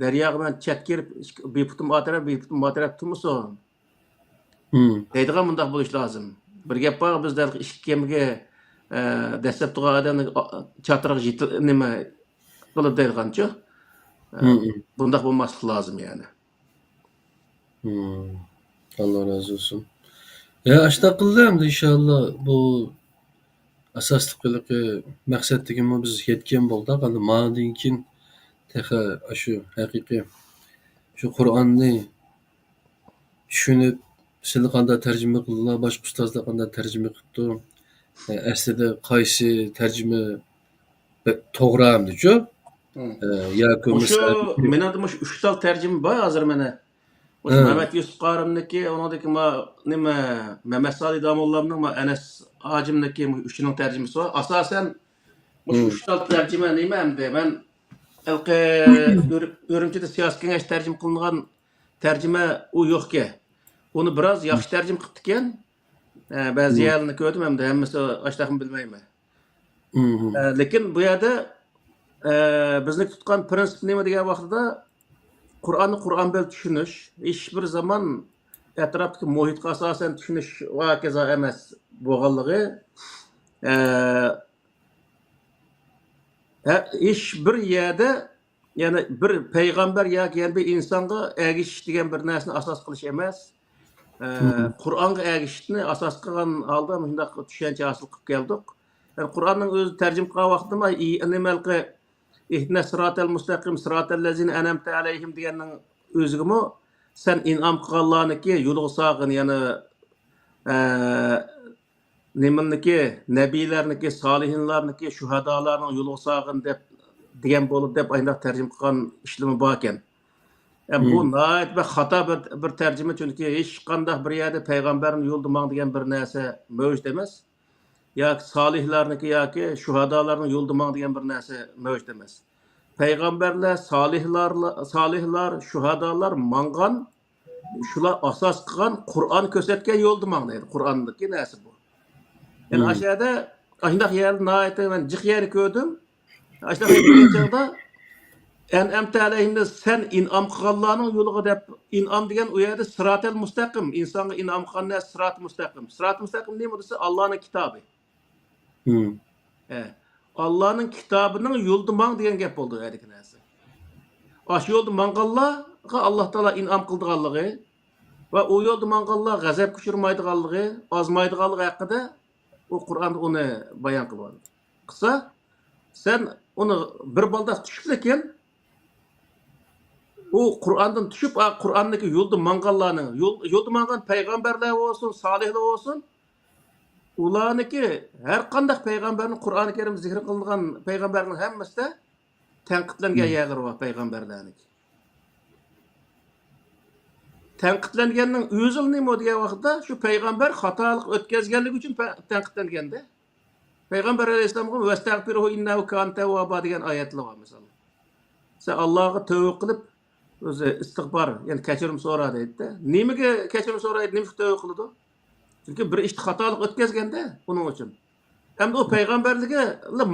دەرياغا مەن چەتكە كىرىپ، ئىككى، بىر پۇتۇم ئا تەرەپ، بىر پۇتۇم ما تەرەپ تۇرمىسۇن. دەيدىغان مۇنداق بولۇش لازىم. بىر گەپ بار، بىز دەل ئىككى كېمىگە، ئە، دەسسەپ تۇرغان ئادەمنى، ئا، چاتىرىغا يېتىل-، نېمە قىلىدۇ دەيدىغانچۇ. ئە، بۇنداق بولماسلىق لازىم يەنى. ئاللا رازى بولسۇن. يا، ئاشۇنداق قىلدى ئەمدى ئىنشاللا بۇ ئاساسلىق ھېلىقى مەقسەتتىكىمۇ بىز يەتكەن بولدۇق. ئەمدى ماندىن كېيىن تېخى ئاشۇ ھەقىقىي شۇ قۇرئاننى چۈشىنىپ، سىلى قانداق تەرجىمە قىلدىلا، باشقا ئۇستازلار قانداق تەرجىمە قىپتۇ؟ ئەسلىدە قايسى تەرجىمە بە-، توغرا ئەمدىچۇ؟ مم. ئە، ياكى مۇشۇ، مىسال، مېنىڭدە مۇشۇ ئۈچ تال تەرجىمە بار ھازىر مانا. مۇشۇ ھە. مەمەت يۈسۈپ قارىمنىڭكى، ئۇنىڭدىكى ما-، نېمە، مەمەت سالى داموللامنىڭ ما ئەنەس ھاجىمنىڭكى مۇشۇ ئۈچىنىڭ تەرجىمىسى بار. ئاساسەن مۇشۇ مم. ئۈچ تال تەرجىمە نېمە ئەمدى؟ مەن ھېلىقى ئۈر-، ئۈرۈمچىدە سىياسىي كېڭەش تەرجىمە قىلىنغان تەرجىمە ئۇ يوقكەن. ئۇنى بىراز ياخشى تەرجىمە قىپتىكەن. ئە، بەزى مم. يەرلىرىنى كۆردۈم ئەمدى، ھەممىسى ئاشتاقمۇ بىلمەيمەن. مم. ئە، لېكىن بۇ يەردە، ئە، بىزنىڭ تۇتقان پىرىنسىپ نېمە دېگەن ۋاقتىدا، قۇرئاننى قۇرئان بىلەن چۈشىنىش، ھېچبىر زامان ئەتراپتىكى مۇھىتقا ئاساسەن چۈشىنىش ۋە ھاكازا ئەمەس بولغانلىقى، ئە، ھە، ھېچبىر يەردە يەنى بىر پەيغەمبەر ياكى يەنە بىر ئىنسانغا ئەگىشىش دېگەن بىر نەرسىنى ئاساس قىلىش ئەمەس. ئە، مم. قۇرئانغا ئەگىشىشنى ئاساس قىلغان ھالدا مۇشۇنداق چۈشەنچە ھاسىل قىلىپ كەلدۇق. يەنى قۇرئاننىڭ ئۆزى تەرجىمە قىلغان ۋاقتىدا ما-، ئى-، نېمە ھېلىقى «ئىھدىنەس سىراتەل مۇستەقىم، سىراتەللەزىنە ئەنئەمتە ئەلەيھىم» دېگەننىڭ ئۆزىگىمۇ «سەن ئىنئام قىلغانلارنىڭكى يولىغا سالغىن»، يەنى، ئە، نېمىنىڭكى، نەبىيلەرنىڭكى، سالىھىنلارنىڭكى، شۇھادالارنىڭ يولىغا سالغىن دەپ، دېگەن بولۇپ دەپ ئاينداق تەرجىمە قىلغان ئىشلىرىمۇ باركەن. ئە، بۇ مم. ناھايىتى بىر خاتا بىر، بىر تەرجىمە، چۈنكى ھېچقانداق بىر يەردە پەيغەمبەرنىڭ يولىدا ماڭ دېگەن بىر نەرسە مەۋجۇت ئەمەس. ياكى سالىھلارنىڭكى ياكى شۇھادالارنىڭ يولىدا ماڭ دېگەن بىر نەرسە مەۋجۇت ئەمەس. پەيغەمبەرلەر، سالىھلار، سالىھلار، شۇھادالار ماڭغان، شۇلار ئاساس قىلغان قۇرئان كۆرسەتكەن يولدا ماڭ دەيدۇ. قۇرئاندىكى نەرسە بۇ. يەنى مم. ئاشۇ يەردە، ئاشۇنداق يەردە ناھايىتى مەن جىق يەرنى كۆردۈم. ئاشۇنداق يەرگە كەلگەن چاغدا، «ئەنئەمتە ئەلەيھىمدە سەن ئىنئام قىلغانلارنىڭ يولىغا» دەپ، ئىنئام دېگەن ئۇ يەردە سىراتەل مۇستەقىم، ئىنسانغا ئىنئام قىلغان نەرسە سىراتى مۇستەقىم. سىراتى مۇستەقىم نېمە دېسە، ئاللانىڭ كىتابى. مم. ئە، ئاللانىڭ كىتابىنىڭ يولىدا ماڭ دېگەن گەپ بولدى ئۇ يەردىكى نەرسە. ئاشۇ يولدا ماڭغانلارغا ئاللا تائالا ئىنئام قىلىدىغانلىقى ۋە ئۇ يولدا ماڭغانلار غەزەپكە ئۇچرىمايدىغانلىقى، ئازمايدىغانلىقى ھەققىدە ئۇ قۇرئاندا ئۇنى بايان قىلغان. قىلسا، سەن ئۇنى بىر بالداق چۈشۈپلىكىن، ئۇ قۇرئاندىن چۈشۈپ، ئا، قۇرئاندىكى يولدا ماڭغانلارنىڭ، يول-، يولدا ماڭغان پەيغەمبەرلەر بولسۇن، سالىھلار بولسۇن، ئۇلارنىڭكى ھەر قانداق پەيغەمبەرنىڭ، قۇرئانى كەرىم زىكىر قىلىنغان پەيغەمبەرنىڭ ھەممىسىدە تەنقىدلەنگەن مم. يەرلىرى بار پەيغەمبەرلەرنىڭكى. تەنقىدلەنگەننىڭ ئۆزى نېمە دېگەن ۋاقىتتا، شۇ پەيغەمبەر خاتالىق ئۆتكەزگەنلىكى ئۈچۈن پە-، تەنقىدلەنگەندە. پەيغەمبەر ئەلەيھىسسالامغا «ۋەستەغپىرۇھۇ ئىننەھۇ كانە تەۋۋابا» دېگەن ئايەتلەر بار، مىسال. سەن ئاللاغا تەۋبە قىلىپ، ئۆزى ئىستىغپار، يەنى كەچۈرۈم سورا دەيدىدە. نېمىگە كەچۈرۈم سورايدۇ، نېمە ئۈچۈن تەۋبە قىلىدۇ؟ چۈنكى بىر ئىشتا خاتالىق ئۆتكەزگەندە ئۇنىڭ ئۈچۈن. ئەمدى ئۇ پەيغەمبەرلىكى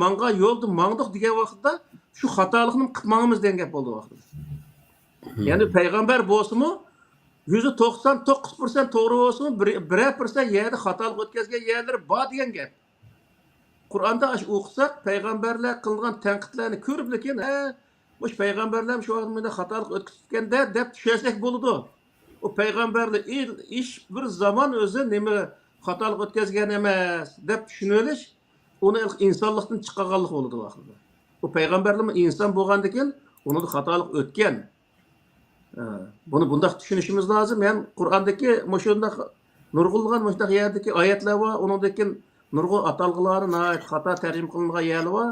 ماڭغان يولدا ماڭدۇق دېگەن ۋاقىتتا، شۇ خاتالىقنى قىلىپ ماڭىمىز دېگەن گەپ بولدى ۋاقتىدا. مم. يەنى پەيغەمبەر بولسىمۇ، يۈزدە توقسان توققۇز پىرسەنت توغرا بولسىمۇ، بىر، بىرەر پىرسەنت يەردە خاتالىق ئۆتكەزگەن يەرلىرى بار دېگەن گەپ. قۇرئاندا ئاشۇ ئوقۇساق، پەيغەمبەرلەر قىلغان تەنقىدلەرنى كۆرۈپلىكىن، ھە، مۇشۇ پەيغەمبەرلەرمۇ شۇ ۋاقىت مۇنداق خاتالىق ئۆتكۈزۈپتىكەن-دە، دەپ چۈشەنسەك بولىدۇ. ئۇ پەيغەمبەرلەر ھېچ بىر زامان ئۆزى نېمە خاتالىق ئۆتكەزگەن ئەمەس، دەپ چۈشىنىۋېلىش، ئۇنى ئىنسانلىقتىن چىقارغانلىق بولىدۇ ئاخىرىدا. ئۇ پەيغەمبەرلىرىمۇ ئىنسان بولغاندىكىن، ئۇنىڭدا خاتالىق ئۆتكەن. ئە، بۇنى بۇنداق چۈشىنىشىمىز لازىم. ھەم قۇرئاندىكى مۇشۇنداق نۇرغۇنلىغان مۇشۇنداق يەردىكى ئايەتلەر بار، ئۇنىڭدىن كېيىن نۇرغۇن ئاتالغۇلارنى ناھايىتى خاتا تەرجىمە قىلىنغان يەرلەر بار.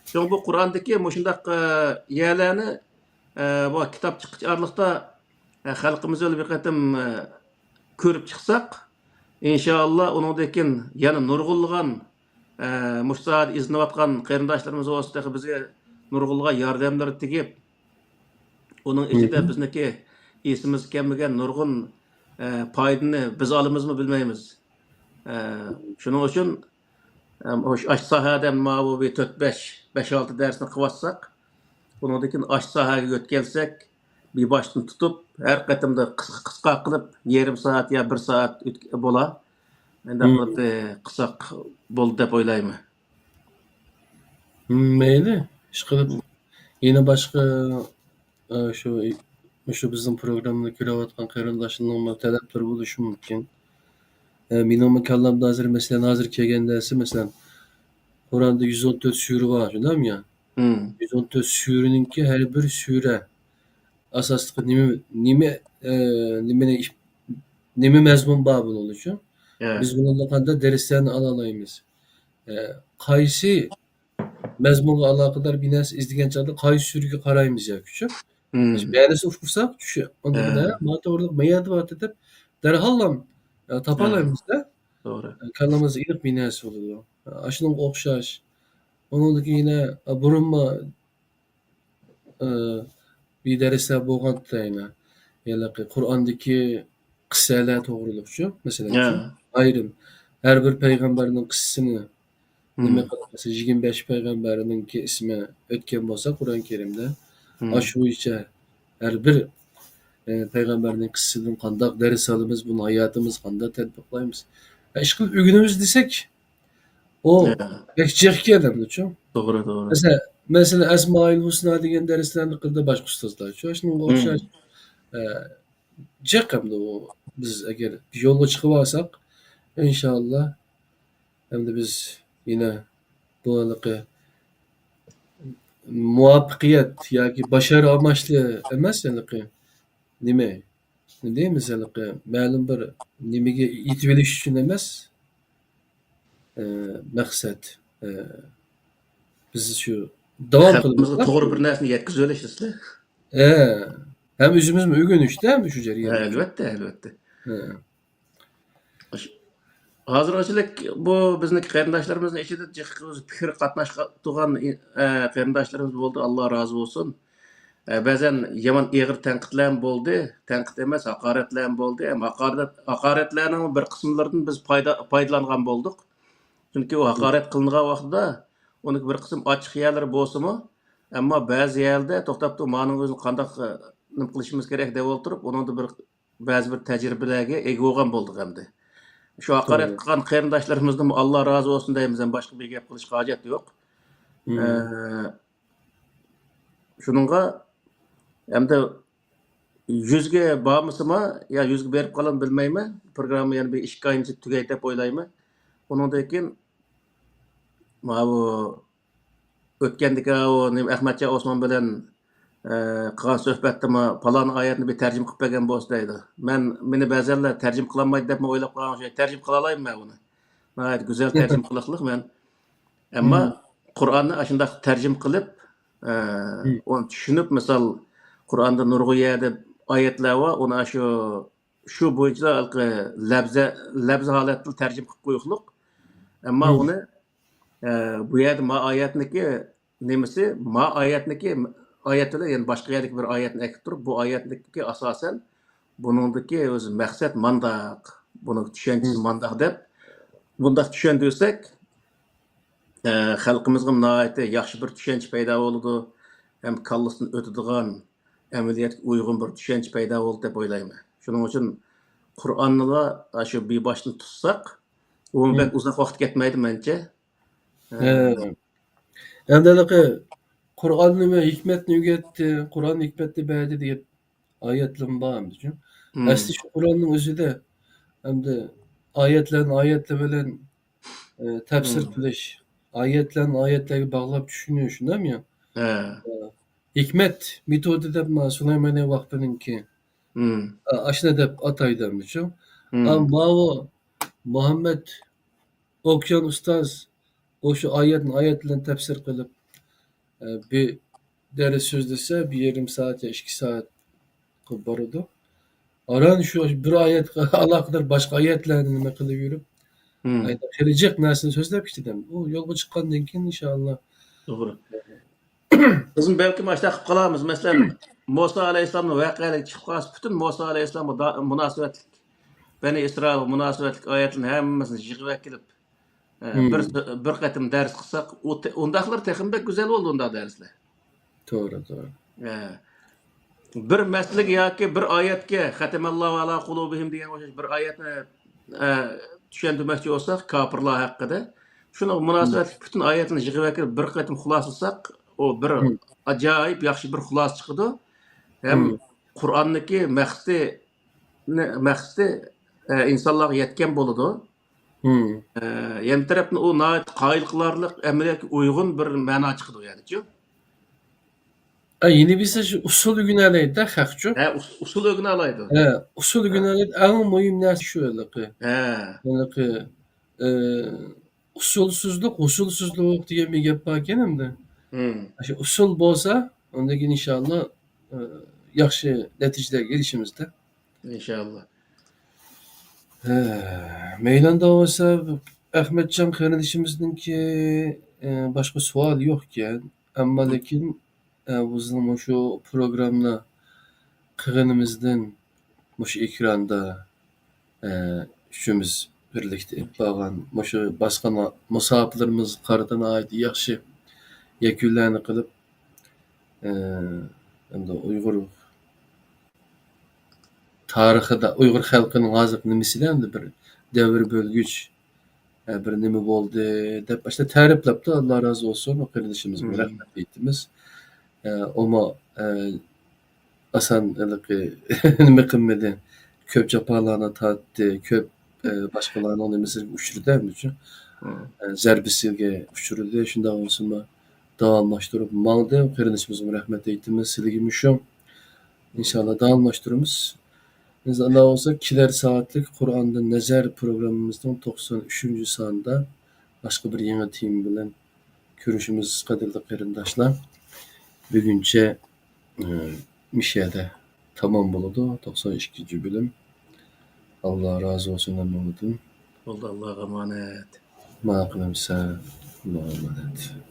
شۇڭا بۇ قۇرئاندىكى مۇشۇنداق، ئە، يەرلەرنى، ئە، بۇ كىتاب چىققۇچە ئارىلىقتا، ئە، خەلقىمىز بىلەن بىر قېتىم، ئە، كۆرۈپ چىقساق، ئىنشائاللا، ئۇنىڭدىن كېيىن يەنە نۇرغۇنلىغان، ئە، مۇشۇ ساھەدە ئىزدىنىۋاتقان قېرىنداشلىرىمىز بولسا، تېخى بىزگە نۇرغۇنلىغان ياردەملەر تېگىپ، ئۇنىڭ ئىچىدە بىزنىڭكى ئېسىمىزگە كەلمىگەن نۇرغۇن، ئە، پايدىنى بىز ئالىمىزمۇ بىلمەيمىز. ئە، شۇنىڭ ئۈچۈن، ئەم، ئاش-، ئاشۇ ساھەدە ماۋۇ بىر تۆت، بەش، بەش، ئالتە دەرسنى قىلىۋاتساق، ئۇنىڭدىن كېيىن ئاشۇ ساھەگە يۆتكەلسەك، بىر باشتىن تۇتۇپ، ھەر قېتىمدا قىسقا، قىسقا قىلىپ، يېرىم سائەت يا بىر سائەت ئۆتك-، بولا. مۇنداق قىلىپ، ئى، قىلساق بولدى دەپ ئويلايمەن. مەيلى، ئىشقىلىپ، يەنە باشقا، ئى، شۇ، مۇشۇ بىزنىڭ پروگراممىنى كۆرۈۋاتقان قېرىنداشلارنىڭمۇ تەلەپلىرى بولۇشى مۇمكىن. ئى، مېنىڭمۇ كاللامدا ھازىر، مەسىلەن، ھازىر كەلگەن نەرسە، مەسىلەن، قۇرئاندا يۈز ئون تۆت سۈرە بار، شۇنداقمۇ يا؟ مم. يۈز ئون تۆت سۈرىنىڭكى ھەر بىر سۈرە ئاساسلىقى نېمە، نېمە، ئى، نېمىنى، نېمە مەزمۇن بار بۇنىڭدا شۇ؟ ھە. بىز بۇنىڭدا قانداق دەرسلەرنى ئالالايمىز؟ ئى، قايسى مەزمۇنغا ئالاقىدار بىر نەرسە ئىزدىگەن چاغدا قايسى سۈرىگە قارايمىز ياكى شۇ؟ مم. بەزى ئۇقۇرساق، شۇ، ئاندىن ھە. كېيىن، ھە، ما توغرىلىق ما يەردە بار دەپ دەرھاللا، ئە، تاپالايمىز-دە. توغرا. ئە، كاللىمىزدا ئېنىق بىر نەرسە بولىدۇ. ئە، ئاشۇنىڭغا ئوخشاش. ئۇنىڭدىن كېيىن يەنە، ئە، بۇرۇنمۇ، ئە، بىر دەرسلەر بولغانتى يەنە. ھېلىقى قۇرئاندىكى قىسسەلەر توغرۇلۇقچۇ، مەسىلەن، ھە. ئايرىم. ھەر بىر پەيغەمبەرنىڭ قىسسىسىنى نېمە قىلىپ، مەسىلەن، يىگىرمە بەش پەيغەمبەرنىڭكى ئىسمى ئۆتكەن بولسا قۇرئان كەرىمدە، ئاشۇ بويىچە ھەر بىر، ئە، پەيغەمبەرنىڭ قىسسىسىدىن قانداق دەرس ئالىمىز، بۇنى ھاياتىمىزغا قانداق تەتبىقلايمىز؟ ئە، ئىشقىلىپ ئۆگىنىمىز دېسەك، ئۇ بەك جىق ئىكەن ئەمدىچۇ. توغرا، توغرا. مەسىلەن، مەسىلەن، ئەسمائىل ھۇسنا دېگەن دەرسلەرنى قىلدى باشقا ئۇستازلار. شۇ، شۇنىڭغا ئوخشاش، ئە، جىق ئەمدى ئۇ. بىز ئەگەر يولغا چىقىۋالساق، ئىنشائاللا، ئەمدى بىز يەنە بۇ ھېلىقى مۇۋەپپەقىيەت ياكى باشارا ئاماچلى ئەمەس، ھېلىقى نېمە، نېمە دەيمىز، ھېلىقى مەلۇم بىر نېمىگە يېتىۋېلىش ئۈچۈن ئەمەس، ئە، مەقسەت، ئە، بىز شۇ داۋام قىلىمىز. خەلقىمىزگە توغرا بىر نەرسىنى يەتكۈزۈۋېلىش ئىستەك. ئە، ھەم ئۆزىمىزمۇ ئۆگىنىشتە شۇ جەريان. ھە، ئەلۋەتتە، ئەلۋەتتە. ھە. ھازىرغىچىلىك بۇ بىزنىڭ قېرىنداشلىرىمىزنىڭ ئىچىدە جىق پىكىر قاتناشتۇرغان، ئە، قېرىنداشلىرىمىز بولدى، ئاللا رازى بولسۇن. ئە، بەزەن يامان ئېغىر تەنقىدلەرمۇ بولدى، تەنقىد ئەمەس، ھاقارەتلەرمۇ بولدى. ھەم ھاقارەت، ھاقارەتلەرنىڭ بىر قىسىملىرىدىن بىز پايدا، پايدىلانغان بولدۇق. چۈنكى ئۇ ھاقارەت قىلىنغان ۋاقتىدا ئۇنىڭ بىر قىسىم ئاچچىق يەرلىرى بولسىمۇ، ئەمما بەزى يەردە توختاپ تۇرۇپ، مانىڭ ئۆزىنى قانداق، ئە، نېمە قىلىشىمىز كېرەك دەپ ئولتۇرۇپ، ئۇنىڭدا بىر بەزى بىر تەجرىبىلەرگە ئىگە بولغان بولدۇق ئەمدى. شۇ ھاقارەت قىلغان قېرىنداشلىرىمىزدىنمۇ ئاللا رازى بولسۇن دەيمىز، ھەم باشقا بىر گەپ قىلىشقا ھاجەت يوق. ئە، شۇنىڭغا ئەمدى يۈزگە بارمىسىما يا يۈزگە بېرىپ قالامدۇ بىلمەيمەن. پروگرامما يەنە بىر ئىككى ئاينىڭ ئىچىدە تۈگەيدۇ دەپ ئويلايمەن. ئۇنىڭدىن كېيىن ماۋۇ ئۆتكەندىكى ئۇ نېمە، ئەخمەتجان ئوسمان بىلەن، ئە، قىلغان سۆھبەتتىمۇ پالان ئايەتنى بىر تەرجىمە قىلىپ بەرگەن بولسا دەيدۇ. مەن، مېنى بەزەنلەر تەرجىمە قىلالمايدۇ دەپمۇ ئويلاپ قالغان ئوخشايدۇ. تەرجىمە قىلالايمەن مەن ئۇنى. ناھايىتى گۈزەل تەرجىمە قىلىقلىق مەن. ئەمما قۇرئاننى ئاشۇنداق تەرجىمە قىلىپ، ئە، ئۇنى چۈشىنىپ، مىسال، قۇرئاندا نۇرغۇن يەردە ئايەتلەر بار، ئۇنى ئاشۇ، شۇ بويىچە ھېلىقى لەپزە، لەپزە ھالەتتە تەرجىمە قىلىپ قويۇقلۇق. ئەمما ئۇنى، ئە، بۇ يەردە ما ئايەتنىكى نېمىسى، ما ئايەتنىكى ئايەت بىلەن يەنە باشقا يەردىكى بىر ئايەتنى ئەكىپ تۇرۇپ، بۇ ئايەتنىكى ئاساسەن بۇنىڭدىكى ئۆزى مەقسەت مانداق، بۇنىڭ چۈشەنچىسى مانداق دەپ، بۇنداق چۈشەندۈرسەك، ئە، خەلقىمىزغا ناھايىتى ياخشى بىر چۈشەنچە پەيدا بولىدۇ، ھەم كاللىسىدىن ئۆتىدىغان، ئەمەلىيەتكە ئۇيغۇن بىر چۈشەنچە پەيدا بولىدۇ دەپ ئويلايمەن. شۇنىڭ ئۈچۈن قۇرئاننىلا شۇ بىر باشتىن تۇتساق، ئۇمۇ بەك ئۇزاق ۋاقىت كەتمەيدۇ مەنچە. ھە. ئەمدى ھېلىقى قۇرئان نېمە ھېكمەتنى ئۆگەتتى، قۇرئان ھېكمەتنى بەردى دېگەن ئايەتلىرىمۇ بار ئەمدىچۇ. ئەسلى شۇ قۇرئاننىڭ ئۆزىدە ئەمدى ئايەتلەرنى ئايەتلەر بىلەن، ئە، تەپسىر قىلىش، ئايەتلەرنى ئايەتلەرگە باغلاپ چۈشىنىش، شۇنداقمۇ؟ ھە. ھېكمەت مېتودى دەپ، مانا، سۇلايمانىيە ۋاقپىنىڭكى. مم. ئا-، ئاشۇنداق دەپ ئاتايدۇ ئەمدىچۇ. مم. ئا، ماۋۇ مۇھەممەد ئوكيان ئۇستاز، ئۇ شۇ ئايەتنى ئايەت بىلەن تەپسىر قىلىپ، ئە، بىر دەرس سۆزلىسە، بىر يېرىم سائەت يا ئىككى سائەت قىلىپ بارىدۇ. ئاران شۇ بىر ئايەتكە ئالاقىدار باشقا ئايەتلەرنى نېمە قىلىۋېرىپ، مم. ئايدا خېلى جىق نەرسىنى سۆزلەپ كېتىدۇ. ئۇ يولغا چىققاندىن كېيىن، ئىنشائاللا. توغرا. بىزمۇ بەلكىم ئاشۇنداق قىلىپ قالارمىز. مەسىلەن، مۇسا ئەلەيھىسسالامنىڭ ۋەقەلىكى چىقىپ قالسا، پۈتۈن مۇسا ئەلەيھىسسالامغا دا-، مۇناسىۋەتلىك، بەنى ئىسرائىلغا مۇناسىۋەتلىك ئايەتلەرنى ھەممىسىنى يىغىۋەكېلىپ، ئە، مم. بىر، بىر قېتىم دەرس قىلساق، ئۇ تە-، ئۇنداقلار تېخىمۇ بەك گۈزەل بولىدۇ، ئۇنداق دەرسلەر. توغرا، توغرا. ئە، بىر مەسىلىگە ياكى بىر ئايەتكە، «خەتەمەللاھۇ ئەلا قۇلۇبىھىم» دېگەن ئوخشاش بىر ئايەتنى، ئە، چۈشەندۈرمەكچى بولساق، كاپىرلار ھەققىدە، شۇنىڭغا مۇناسىۋەتلىك پۈتۈن ئايەتنى يىغىۋەكىلىپ بىر قېتىم خۇلاسىلىساق، ئۇ بىر مم. ئاجايىپ ياخشى بىر خۇلاسە چىقىدۇ. ھەم مم. قۇرئاننىڭكى مەقسىتى، مەقسىتى، ئە، ئىنسانلارغا يەتكەن بولىدۇ. مم. ئە، يەنە بىر تەرەپتىن ئۇ ناھايىتى قايىل قىلارلىق، ئەمەلىيەتكە ئۇيغۇن بىر مەنا چىقىدۇ، يەنىچۇ. ئە، يەنە بىرسى شۇ ئۇسۇل ئۆگىنەلەيدۇ-دە خەقچۇ. ھە، ئۇس-، ئۇسۇل ئۆگىنەلەيدۇ. ھە، ئۇسۇل ھە. ئۆگىنەلەيدۇ. ئەڭ مۇھىم نەرسە شۇ ھېلىقى. ھە. ھېلىقى، ئە، ئۇسۇلسىزلىق، ھوسۇلسىزلىق دېگەن بىر گەپ باركەن ئەمدى. مم. شۇ ئۇسۇل بولسا، ئاندىن كېيىن ئىنشائاللا، ئە، ياخشى نەتىجىلەرگە ئېرىشىمىز-دە. ئىنشائاللا. ھە، مەيلان داۋاسى ئەخمەتجان قېرىندىشىمىزنىڭكى، ئە، باشقا سوئال يوقكەن. ئەمما لېكىن، ئە، بىزنىڭ مۇشۇ پروگرامما قىلغىنىمىزدىن مۇشۇ ئېكراندا، ئە، ئۈچىمىز بىرلىكتە ئېلىپ بارغان مۇشۇ باسقان مۇساپىلىرىمىزغا قارىتا ناھايىتى ياخشى يەكۈنلەرنى قىلىپ، ئە، ئەمدى ئۇيغۇر تارىخىدا ئۇيغۇر خەلقىنىڭ ھازىرقى نېمىسىدە ئەمدى بىر دەۋر بۆلگۈچ، ئە، بىر نېمە بولدى دەپ ئاشۇنداق تەرىپلەپتۇ. ئاللا رازى بولسۇن، ئۇ قېرىندىشىمىزغا مم. رەھمەت ئېيتىمىز. ئە، ئۇمۇ، ئە، ئاسان ھېلىقى نېمە قىلمىدى. كۆپ جاپالارنى تارتتى، كۆپ، ئە، باشقىلارنىڭ نېمىسىگە ئۇچرىدى ھەممىچۇ. مم. ئە، زەربىسىگە ئۇچرىدى. شۇنداق بولسىمۇ داۋاملاشتۇرۇپ ماڭدى. قېرىندىشىمىزغا رەھمەت ئېيتىمىز. سىلىگىمۇ شۇ. ئىنشاللا داۋاملاشتۇرىمىز. ئۇنداق بولسا كېلەر سائەتلىك قۇرئاندىن نەزەر پروگراممىمىزنىڭ توقسان ئۈچىنچى سانىدا باشقا بىر يېڭى تېما بىلەن كۆرۈشىمىز، قەدىرلىك قېرىنداشلار. بۈگۈنچە، ئى، مۇشۇ يەردە تامام بولىدۇ، توقسان ئىككىنچى بۆلۈم. ئاللا رازى بولسۇن ھەممىڭلاردىن. بولدى، ئاللاغا ئامانەت. ماقۇل ئەمىسە، ئاللاغا ئامانەت.